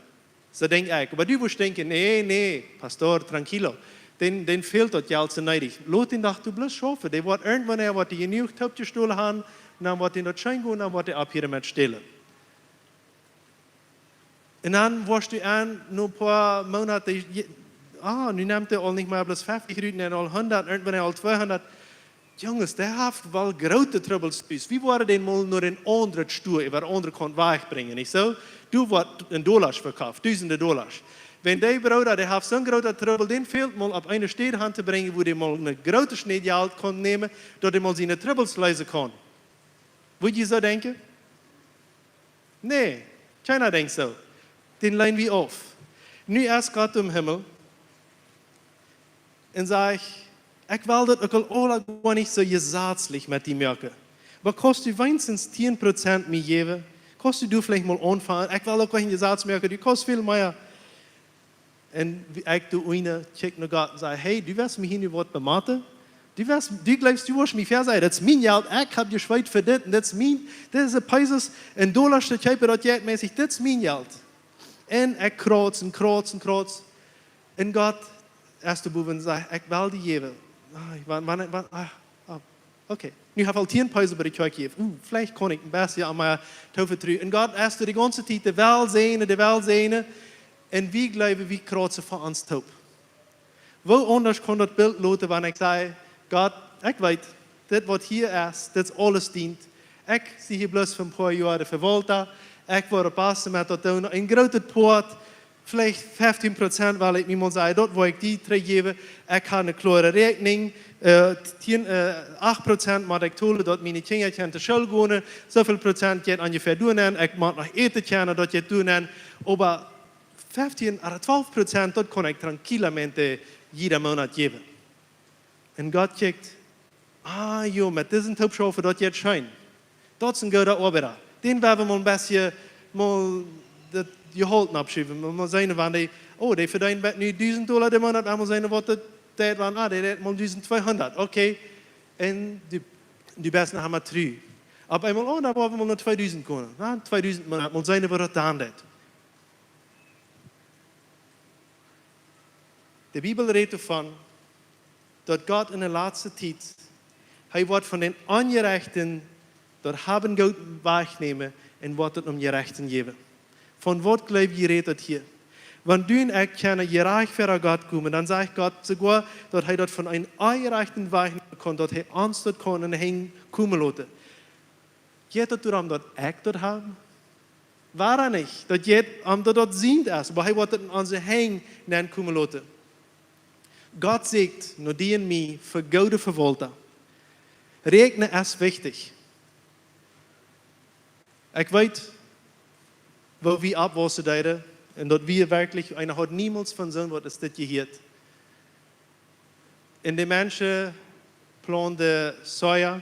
Soo denkj ekj. Oba du woascht denkjen: "Nä, nä, Pastor, tranquilo. Dän, dän fält daut Jelt soo needich. Lot dän doch doa bloos schaufen. Dee woat irjentwanea, woat dee jenuach toopjestolen han, Dan woat dän daut scheen gonen, dan woat dee opphieren met stälen. Un dan woascht du aun, no een poa Moonaten, je-, ah, nu nemt dee aul nich mea bloos feftich rut, nä, aul hundat, irjentwanea aul tweehundat. Junges, dee haft woll groote Trubbels tus. Wie woaren dän mol no een aundret Stua, äwa de aundre Kaunt wajchbrinjen, nich soo? Du woascht een Dollasch vekofft, dusende Dollasch. Wan dee Brooda, dee haft soon groota Trubbel, dän fält mol opp eene Städ han to brinjen, wua dee mol eene groote Schnee Jelt kaun nämen, daut dee mol siene Trubbels leesen kaun. Wudd jie soo denkjen? Nä, kjeena denkjt soo. Dän leenen wie auf. Nu es Gott em Himmel un sajcht: "Ekj well daut uk aul aula goa nich soo jesazlich met die moaken. Oba kaust du weens tieen Prozent mie jäwen? Kaust du veleicht mol aunfangen? Ekj well uk nich een Jesaz moaken, du kaust väl mea." Un wie, ekj doo eene, kjikj no Gott un saj: "Hey, du west mie hia nu waut bemotten? Du west, du jleefst, du woascht mie väasajen? Daut es mien Jelt, ekj hab jeschweet fa dit un dit es mien, dise Pesos un Dollasch to kjeepen, daut Jelt mässich, dit es mien Jelt." Un ekj krauz un krauz un krauz. Un Gott es doa bowen un sajcht: "Ekj well die jäwen." Ah, ekj, wan, wan, wan, ah, ah, okay. Nu hab ekj aul tieen Pesos bie de Kjoakj jejäft. Uh, veleicht kaun ekj een bät aun mie toovetruen. Un Gott es doa de gaunze Tiet, dee well säajnen, dee well säajnen. Un wie jleewen, wie krauzen fa ons toop. Woo aundasch kaun daut Bilt loten, wan ekj saj: "Gott, ekj weet, dit waut hia es, dit es aules dient. Ekj sie hia bloos fa een poa Joa de Vewaulta. Ekj woa oppaussen met daut doonen. Een grootet Poat, veleicht feftieen Prozent, well ekj mie mol sajen, daut woa ekj die trigjjäwen. Ekj hab eene kloare Räakjnunk. Äh, tieen, äh, acht Prozent mott ekj tolen, daut miene Kjinja kjennen to School gonen. Sooväl Prozent jeit onjefäa doa nenn. Ekj mott noch äten kjennen, daut jeit doa nenn. Oba feftieen ooda twalf Prozent, daut kaun ekj tranquilamente jieda Moonat jäwen." Un Gott kjikjt: "Ah, jo, met disen toop schaufen, daut jeit scheen. Daut es een gooda Oabeida. Dän woa wie mol een bät, mol daut Jehault oppschruwen. Mol, mol seenen, wan dee, oh, dee vedeent bie nu dusent Dolla de Moonat, mol seenen, waut daut deit, wan, ah, dee deit mol dusent tweehundat, okay." Un du, du best noch emma tru. Opp eemol, oh, dan woa wie mol no tweedusent gonen. Na, tweedusent Moonat, mol seenen, waut daut dan deit. De Bibel rät doavon, daut Gott enne latste Tiet, hee woat von dän Onjerajchten daut Haben Goot wajchnämen un woat daut dän Jerajchten jäwen. Von waut jleew jie, rät daut hia? Wan du un ekj kjennen jerajcht ver Gott komen, dan sajcht Gott soogoa, daut hee daut von eenen Onjerajchten wajchnämen kaun, daut hee ons daut kaun enne Henj komen loten. Jeit daut doaromm, daut ekj daut hab? Woaromm nich? Daut jeit om daut daut sient es, oba hee woat daut enne onse Henj nenn komen loten. Gott sieekjt no die un mie fa goode Vewaulta. Räakjnen es wichtich. Ekj weet, woo wie oppwaussen deeden, un daut wie werkjlich, eena haud niemols von soon waut aus dit jehieet. Un de Menschen plaunten Soja.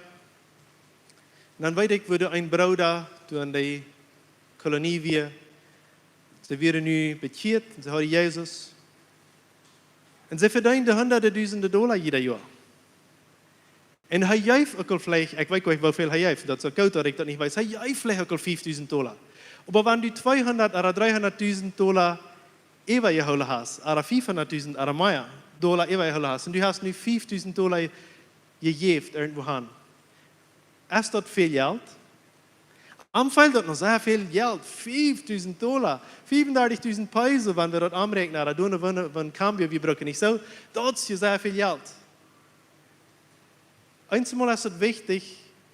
Un dan weet ekj, woo een Brooda, doa enne Kolonie wia, see wieren nu bekjieet, see hauden Jesus. Un see vedeenden hundade dusende Dolla jieda Joa. Un hee jeef uk aul veleicht, ekj weet nich, woo väl hee jeef, daut es uk goot, daut ekj daut nich weet. Hee jeef veleicht uk aul fiefdusent Dolla. Oba wan du tweehundat ooda dreehundatdusent Dolla äwajehoolen hast, ooda fiefhundatdusent ooda mea Dolla äwajehoolen hast, un du hast nu fiefdusent Dolla jejäft irjentwua han, es daut väl Jelt? Am fält daut noch sea väl Jelt, fiefdusent Dolla, fiefendartichdusent Peso, wan wie daut omräakjnen, ooda doonen, wan, wan cambio wie brucken, nich soo? Daut es je sea väl Jelt. Eemol es daut wichtich,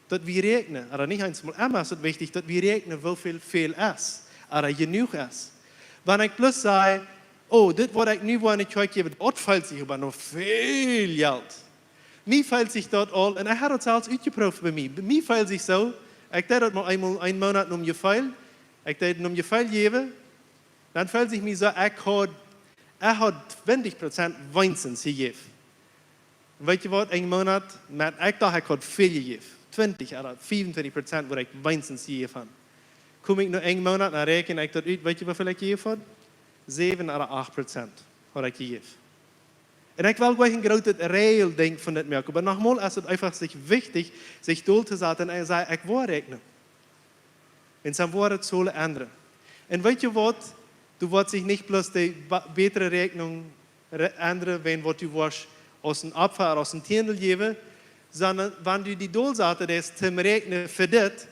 daut wie räakjnen, ooda nich eemol, emma es daut wichtich, daut wie räakjnen, woo väl väl es, ooda jenuach es. Wan ekj bloos saj: "Oh, dit waut ekj nu woa enne Kjoakj jäwen, daut fält sikj oba noch väl Jelt." Mie fält sikj daut aul, un ekj hab daut selfst utjeprooft bie mie. Bie mie fält sikj soo, ekj deed daut mol eemol een Moonat nom Jefeel, ekj deed nom Jefeel jäwen, dan fält sikj mie soo, ekj haud, ekj haud twintich Prozent weens jejäft. Un weet jie waut, een Moonat, met, ekj docht, ekj haud väl jejäft. Twintich ooda fiefuntwintich Prozent, waut ekj weens jejäft haud. Kom ekj no een Moonat, dan räakjen ekj daut ut, weet jie, woo väl ekj jejäft haud? Säwen ooda acht Prozent haud ekj jejäft. Un ekj well nich een grootet Räajel-Dinkj von dit moaken, oba nochmol, es daut eefach sikj wichtich, sikj dol to saten un sajen: "Ekj woa räakjnen." Un dan woat daut soo endren. Un weet jie waut? Du woascht nich bloos de ba-, bätre Räakjnunk re-, endren, wan waut du woascht aus een Opfa, aus een Tiendel jäwen, Sonda wan du die dolsaten deist toom räakjnen fa dit,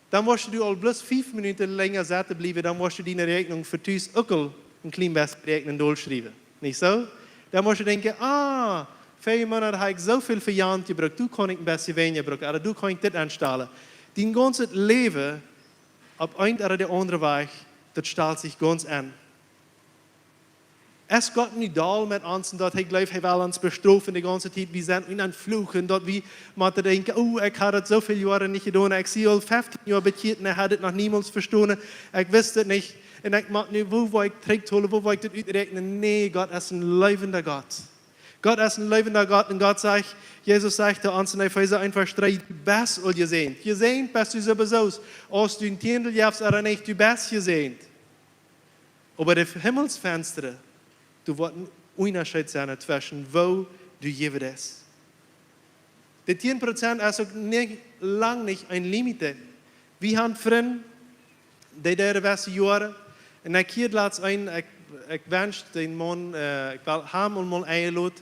dan woascht du aul bloos fief Minuten lenja sitten bliewen, dan woascht du diene Räakjnunk fa tus uk aul een kjlien bät räakjnen dolschriewen. Nich soo? Dan woascht du denkjen: "Ah, väaje Moonat hab ekj soo väl fa Jant jebrukt, doa kaun ekj een bät weinja brucken, ooda doa kaun ekj dit aunstalen." Dien gaunzet Läwen, opp een ooda de aundre Wajch, daut stalt sikj gaunz aun. Es Gott nu doll met ons un daut hee jleeft, hee well ons bestrofen de gaunze Tiet? Wie sent un aum Fluchen, daut wie motten denkjen: "Oh, ekj hab daut soo väl Joaren nich jedonen. Ekj sie aul feftieen Joa bekjieet un ekj hab dit noch niemols vestonen. Ekj wist et nich. Un ekj mott nu, woo woa ekj trigjtolen, woo woa ekj dit uträakjnen?" Nä, Gott es een leewenda Gott. Gott es een leewenda Gott un Gott sajcht, Jesus sajcht to ons en Efeesa eent Varsch dree: "Du best aul jesäajent. Jesäajent best du sowieso. Aus du een Tiendel jefst ooda nich, du best jesäajent." Oba de Himmelsfenstren, doa woat een Unjascheet sennen tweschen woo du jäwen deist. De tieen Prozent es uk nich, lang nich een Limit. Wie haben Frind, dee deeden wesse Joaren, un ekj hieed latst een, ekj, ekj wensch dän Maun, äh, ekj wull am aul mol enlot.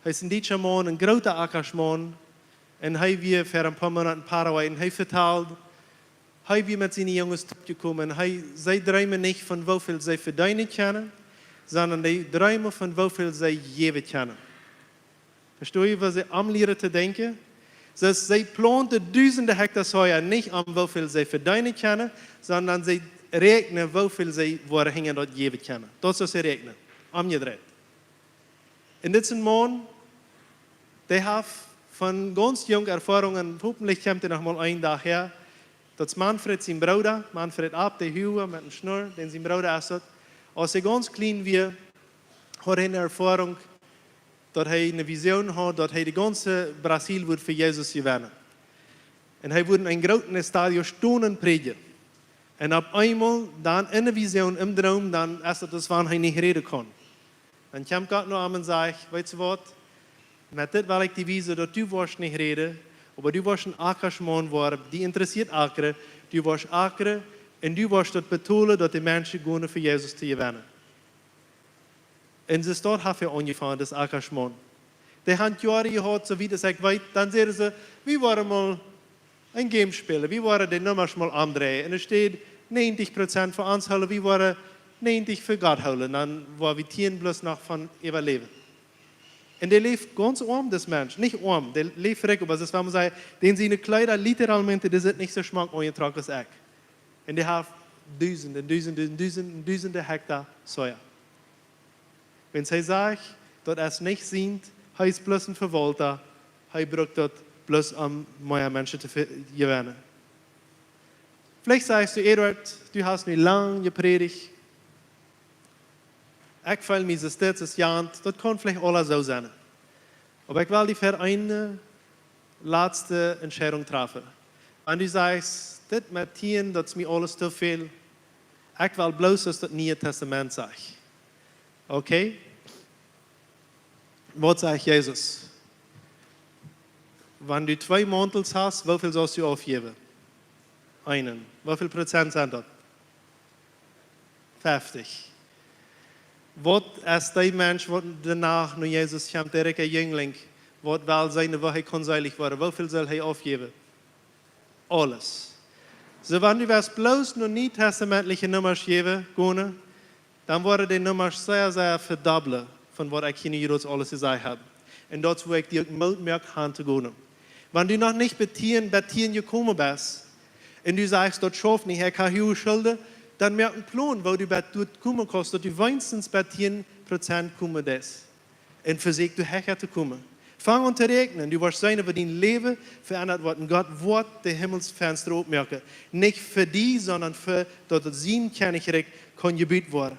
Hee es een dietscha Maun, een groota Ackersmaun, un hee wia ver een poa Moonaten en Paraguay un hee vetald, hee wia met siene Junges toopjekomen. Hee, see dreemen nich von woo väl see vedeenen kjennen, sonda dee dreemen von woo väl see jäwen kjennen. Vestonen jie, waut see aunlieren to denkjen? See, see plaunten dusende Hekta Soja, nich om woo väl see vedeenen kjennen, sonda see räakjnen woo väl see woaren hinja daut jäwen kjennen. Daut es, waut see räakjnen. Omjedreit. Un dit es een Maun, dee haft von gaunz junk Erfoarungen, hopentlich kjemt hee noch mol een Dach häa. Daut es Manfred sien Brooda, Manfred Abt, de huage met een Schnurr, dän sien Brooda es daut. Aus hee gaunz kjlien wia, haud hee eene Erfoarunk, daut hee eene Vision haud, daut hee de gaunze Brasil wudd fa Jesus jewennen. Un hee wudd en een grootet Estadio stonen prädjen. Un opp eemol dan en eene Vision, em Droom, dan es daut aus wan hee nich räden kunn. Dan kjemt Gott no am un sajcht: "Weetst du waut? Met dit well ekj die wiesen, daut du woascht nich räden, oba du woascht een Ackersmaun woaren, die interessieet Akren, du woascht akren un du woascht daut betolen, daut de Menschen gonen fa Jesus to jewennen." Un soo es daut, haft hee aunjefongen, dis Ackersmaun. Dee haft Joaren jehaut, soo wiet aus ekj weet, dan säden see: "Wie woaren mol een Game spälen, wie woaren de Nummasch mol omdreien. Un doa steit näajentich Prozent fa ons hoolen, wie woaren näajentich fa Gott hoolen, dan woa wie tieen bloos noch von äwaläwen." Un dee läft gaunz oam, dis Mensch. Nich oam, dee läft rikj, oba daut es, wan maun sajcht, dän siene Kjleeda literalmente, dee sent nich soo schmock aunjetrocken aus ekj. Un dee haft dusende, dusende, dusende, dusende Hekta Soja. Wan hee sajcht, daut es nich sient, hee es bloos een Vewaulta, hee brukt daut bloos om mea Menschen to ve-, jewennen. Veleicht sajchst du: "Eduard, du hast nu lang jeprädicht. Ekj feel mie soo stets aus jant." Daut kaun veleicht aules soo sennen. Oba ekj well die fa eene latste Entscheidunk träfen. Wan du sajchst: "Dit met tieen, daut es mie aules too väl. Ekj well bloos, waut daut Niee Tastament sajcht." Okay? Waut sajcht Jesus? Wan du twee Mauntels hast, woo väl saust du aufjäwen? Eenen. Woo väl Prozent sent daut? Feftich. Waut es dee Mensch, waut doano no Jesus kjemt, de rikja Jüngling, waut well seenen, woo hee kunn seelich woaren? Woo väl saul hee aufjäwen? Aules. Soo, wan du wurscht bloos no nietestamentliche Nummasch jäwen, gonen, dan woaren de Nummasch sea, sea vedobbelt von waut ekj hia nu jrods aules jesajcht hab. Un daut es, wua ekj die uk Moot moak, han to gonen. Wan du noch nich bie tieen, bie tieen jekomen best, un du sajchst: "Daut schauft nich, ekj hab huage Schulden", dan moak een Plon, woo du bie daut komen kaust, daut du weinichstens bie tieen Prozent komen deist. Un vesieekj du hecha to komen. Fang aun to räakjnen, du woascht seenen, woo dien Läwen veendat woat un Gott woat de Himmelsfenstren opmoaken. Nich fa die, sonda fa daut sien Kjennichrikj kaun jebut woaren.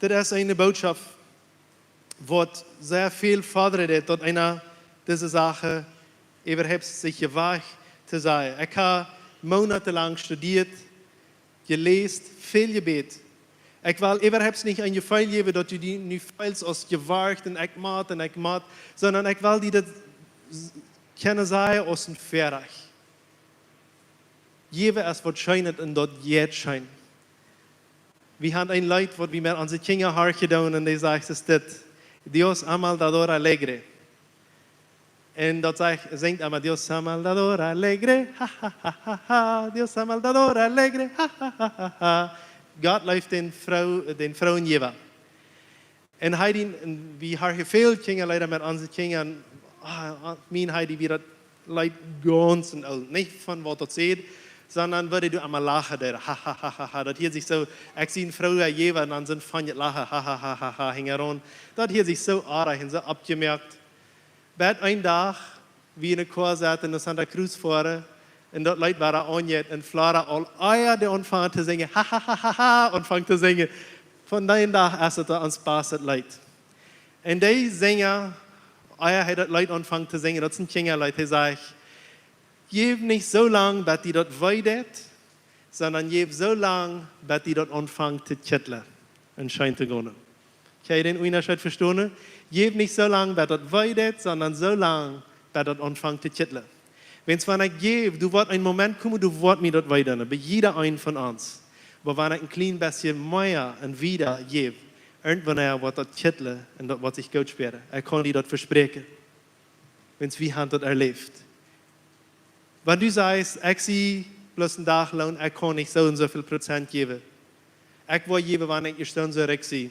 Dit es eene Botschaft, waut sea väl fodren deit, daut eena dise Sachen äwahaupt sikj wagt to sajen. Ekj hab monatenlang studieet, jeläst, väl jebät. Ekj well äwahaupt nich een Jefeel jäwen, daut du die nu feelst aus jewarcht un ekj mott un ekj mott, sonda ekj well die daut s-, kjennen sajen aus een Väarajcht. Jäwen es waut Scheenet un daut jeit scheen. Wie haben een Leet, waut wie met onse Kjinja horchen doonen, un dee sajcht es dit: Dios ama el dador alegre. Un daut sajcht, sinjt emma: Dios ama el dador alegre, ha, ha, ha, ha, ha. Dios ama el dador alegre, ha, ha, ha, ha, ha. Gott leeft dän Froo-, dän froojen Jäwa. Un hee dee, un wie horchen väl Kjinjaleeda met onse Kjinja, un, ah, ah, mien, hee dee wia daut Leet gaunz un oolt. Nich von waut daut sajcht, sonda woo dee doa emma lachen deeden. Ha, ha, ha, ha, ha. Daut hieet sikj soo, ekj sie een frooja Jäwa, un dan sent von daut Lachen, ha, ha, ha, ha, ha, hinjaraun. Daut hieet sikj soo oajch un soo oppjemoakt. Bat een Dach, wie enne Koa sauten no Santa Cruz foaren, un daut Leet wia aunjeet, un Flora aul ea dee aunfunk to sinjen, ha, ha, ha, ha, ha, aunfunk to sinjen. Von dän Dach es et ons baste Leet. Un dee Sinja, ea hee daut Leet aunfunk to sinjen, daut es een Kjinjaleet, hee sajcht: Jeff nich soo lang, bat die daut wee deit, sonda jeff soo lang, bat die daut aunfangt to kjitlen un scheen to gonen. Kjenn jie dän Unjascheet vestonen? Jeff nich soo lang, bat daut wee deit, sonda soo lang, bat daut aunfangt to kjitlen. Wiels wan ekj jeff, doa woat een Moment komen, doa woat mie daut wee doonen, bie jieda een von ons. Oba wan ekj een kjlien bät mea un wieda jeff, irjentwanea woat daut kjitlen un daut woat sikj goot spieren. Ekj kaun die daut vespräakjen. Wiels wie haben daut erläft. Wan du sajchst: Ekj sie bloos een Dachloon, ekj kaun nich soo un soo väl Prozent jäwen. Ekj woa jäwen, wan ekj ieescht dan soo rikj sie.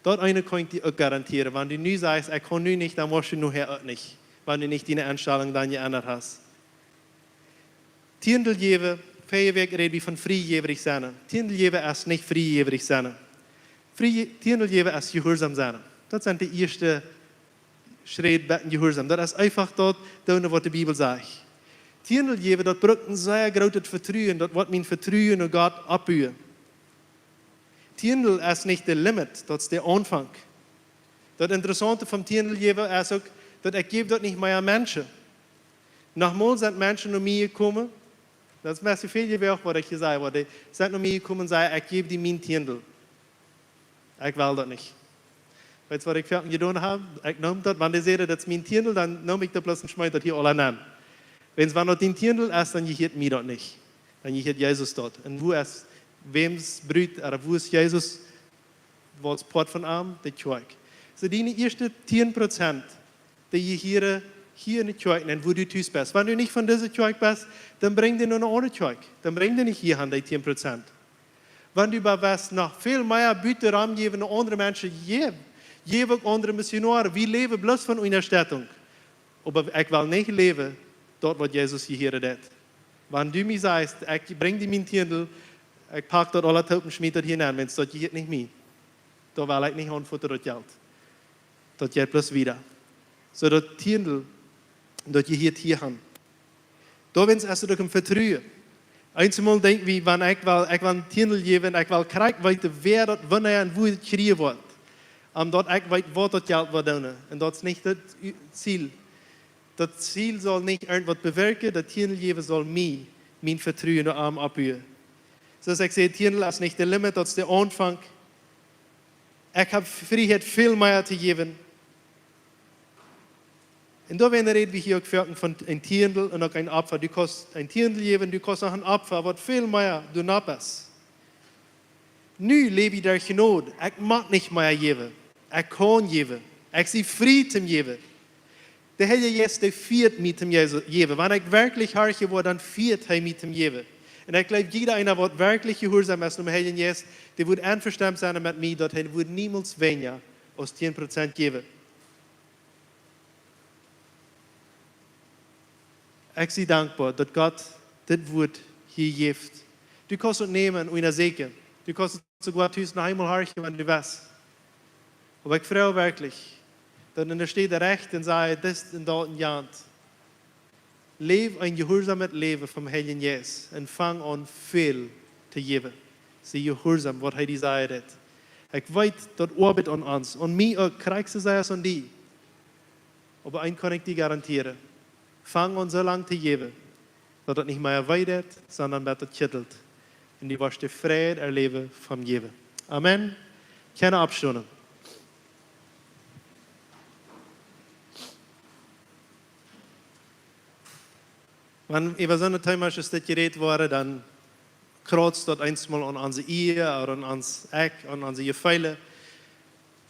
Daut eene kaun ekj die uk garantieren. Wan du nu sajchst: Ekj kaun nu nich, dan woascht du nohäa uk nich, wan du nich diene Enstalunk dan jeendat hast. Tiendel jäwen, väaje Wäakj räd wie von friejäwrich sennen. Tiendel jäwen es nich friejäwrich sennen. Frie-, Tiendel jäwen es jehuarsom sennen. Daut sent de ieeschte Schräd bat jehuarsom. Daut es eefach daut doonen, waut de Bibel sajcht. Tiendel jäwen, daut brukt een sea grootet Vetruen, daut woat mien Vetruen en Gott oppbuen. Tiendel es nich de Limit, daut es de Aunfank. Daut Interessaunte vom Tiendel jäwen es uk, daut ekj jäw daut nich mea aun Menschen. Noch mol sent Menschen no mie jekomen, daut es meist väl jewäacht, waut ekj jesajcht haud, dee sent no mie jekomen un säden: Ekj jäw die mien Tiendel. Ekj well daut nich. Weetst, waut ekj foaken jedonen hab? Ekj neem daut, wan dee säden: Daut es mien Tiendel, dan neem ekj daut bloos un schmeet daut hia aula nenn. Wiels wan daut dien Tiendel es, dan jehieet mie daut nich. Dan jehieet Jesus daut. Un woo es, wäms Brut, ooda woo es Jesus? Waut es Poat von am? De Kjoakj. Soo, diene ieeschte tieen Prozent, dee jehieren hia enne Kjoakj, un woo du tus best. Wan du nich von dise Kjoakj best, dan brinj dee no eene aundre Kjoakj. Dan brinj dee nich hia aun, dee tieen Prozent. Wan du oba west noch väl mea buten rom jäwen no aundre Menschen, jäw, jäw uk aundre Missionoaren. Wie läwen bloos von Unjastettunk. Oba ekj well nich läwen, daut waut Jesus jehieren deed. Wan du mie sajchst: Ekj brinj die mien Tiendel, ekj pak daut aula toop un schmiet daut hia nenn, wiels daut jehieet nich mie. Doa well ekj nich aunfoten daut Jelt. Daut jeit bloos wieda. Soo daut Tiendel, daut jehieet hia aun. Doawäajen es et uk een Vetruen. Eenjemol denkj wie, wan ekj well, ekj well een Tiendel jäwen, ekj well krakjt weeten, wäa daut, wanea un woo et kjrieen woat. Om daut ekj weet, waut daut Jelt woat doonen. Un daut es nich daut U-, Ziel. Daut Ziel saul nich irjentwaut bewirkjen, daut Tiendel jäwen saul mie, mien Vetruen en am oppbuen. Soo aus ekj säd, Tiendel es nich de Limit, daut es de Aunfank. Ekj hab Frieheit, väl mea to jäwen. Un doawäajen räd wie hia uk foaken von een Tiendel un uk een Opfa. Du kaust een Tiendel jäwen, du kaust noch een Opfa, waut väl mea doa nopp es. Nu läw wie derch Jnod. Ekj mott nich mea jäwen. Ekj kaun jäwen. Ekj sie frie toom jäwen. De Heilje Jeist, dee fieet mie toom Jesu-, jäwen. Wan ekj werkjlich horchen woa, dan fieet hee mie toom jäwen. Un ekj jleew, jieda eena, waut werkjlich jehuarsom es aum Heiljen Jeist, dee wudd envestonen sennen met mie, daut hee wudd niemols weinja aus tieen Prozent jäwen. Ekj sie dankboa, daut Gott dit Wuat hia jeft. Du kaust et nämen un unjasäkjen. Du kaust et soogoa tus noch eemol horchen, wan du west. Oba ekj froag werkjlich, daut enne Städ rajcht un saj: Dit un daut un jant. Läw een jehuarsomet Läwen vom Heiljen Jeist un fang aun väl to jäwen. Sie jehuarsom, waut hee die sajen deed. Ekj weet, daut oabeit aun ons, aun mie uk, krakjt soo sea aus aun die. Oba eent kaun ekj die garantieren. Fang aun soo lang to jäwen, daut daut nich mea wee deit, sonda daut daut kjittelt. Un du woascht de Fräd erläwen vom Jäwen. Amen. Kjennen oppstonen. Wan äwa soone Themas es dit jerät worden, dan krauzt daut eensmol aun onse Ea ooda aun ons Ekj, aun onse Jefeele,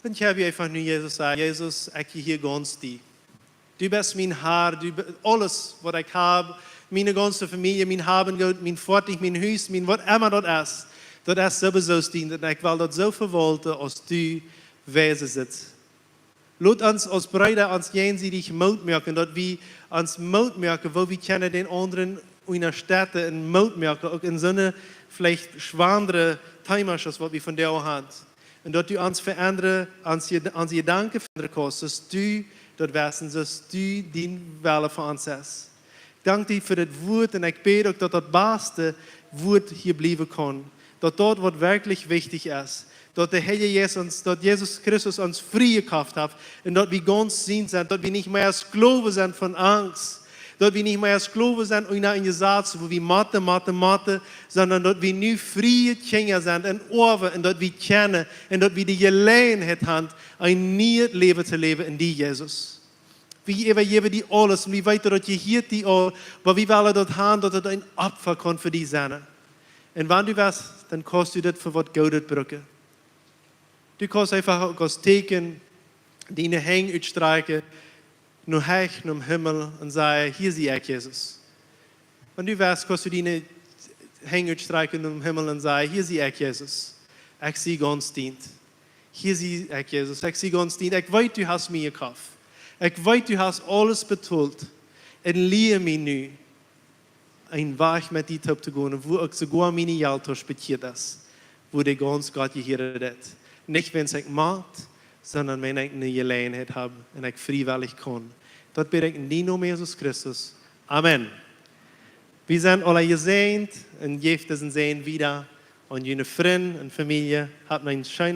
dan kjenn wie eefach nu Jesus sajen: Jesus, ekj jehia gaunz die. Du best mien Har, du be-, aules waut ekj hab, miene gaunze Famielje, mien Haben un Goot, mien Foatich, mien Hus, mien waut emma daut es, daut es sowieso dient. Un ekj well daut soo vewaulten aus du weise sitst. Lot ons aus Breeda ons jäajensiedich Moot moaken, daut wie ons Moot moaken, woo wie kjennen dän aundren unjastetten un Moot moaken, uk en soone veleicht schwoare Themas aus waut wie vondoag haben. Un daut du ons veendren, ons Jed-, onse Jedanken veendren kaust, soo aus du daut west un soo aus du dien Wellen fa ons es. Ekj dank die fa dit Wuat un ekj bäd uk, daut daut baste Wuat hia bliewen kaun. Daut daut, waut werkjlich wichtich es, daut de Heilje Jeist ons, daut Jesus Christus ons frie jekoft haft un daut wie gaunz sien sent, daut wie nich mea Sklowen sent von Angst, daut wie nich mea Sklowen sent unja een Jesaz, wua wie motten, motten, motten, sonda daut wie nu frie Kjinja sent un Oawen un daut wie kjennen un daut wie de Jeläajenheit haben, een nieet Läwen to läwen en die, Jesus. Wie äwajäwen die aules un wie weeten, daut jehieet die aul, oba wie wellen daut haben, daut et een Opfa kaun fa die sennen. Un wan du west, dan kaust du dit fa waut Goodet brucken. Du kaust eefach uk aus Tieekjen diene Henj utstrakjen no Hecht, nom Himmel un sajen: Hia sie ekj, Jesus. Wan du west, kaust du diene Henj utstrakjen nom Himmel un sajen: Hia sie ekj, Jesus. Ekj sie gaunz dient. Hia sie ekj, Jesus. Ekj sie gaunz dient. Ekj weet, du hast mie jekoft. Ekj weet, du hast aules betolt. Un lia mie nu een Wajch met die toop to gonen, wua uk soogoa miene Jeltausch bekjieet es, wua dee gaunz Gott jehieren deit. Nich wäajens ekj mott, sonda wäajens ekj ne Jeläajenheit hab un ekj friewellich kaun. Daut bäd ekj en dien Nomen, Jesus Christus. Amen. Wie sent aula jesäajent un jäft disen Säajen wieda aun june Frind un Famielje. Habt een scheen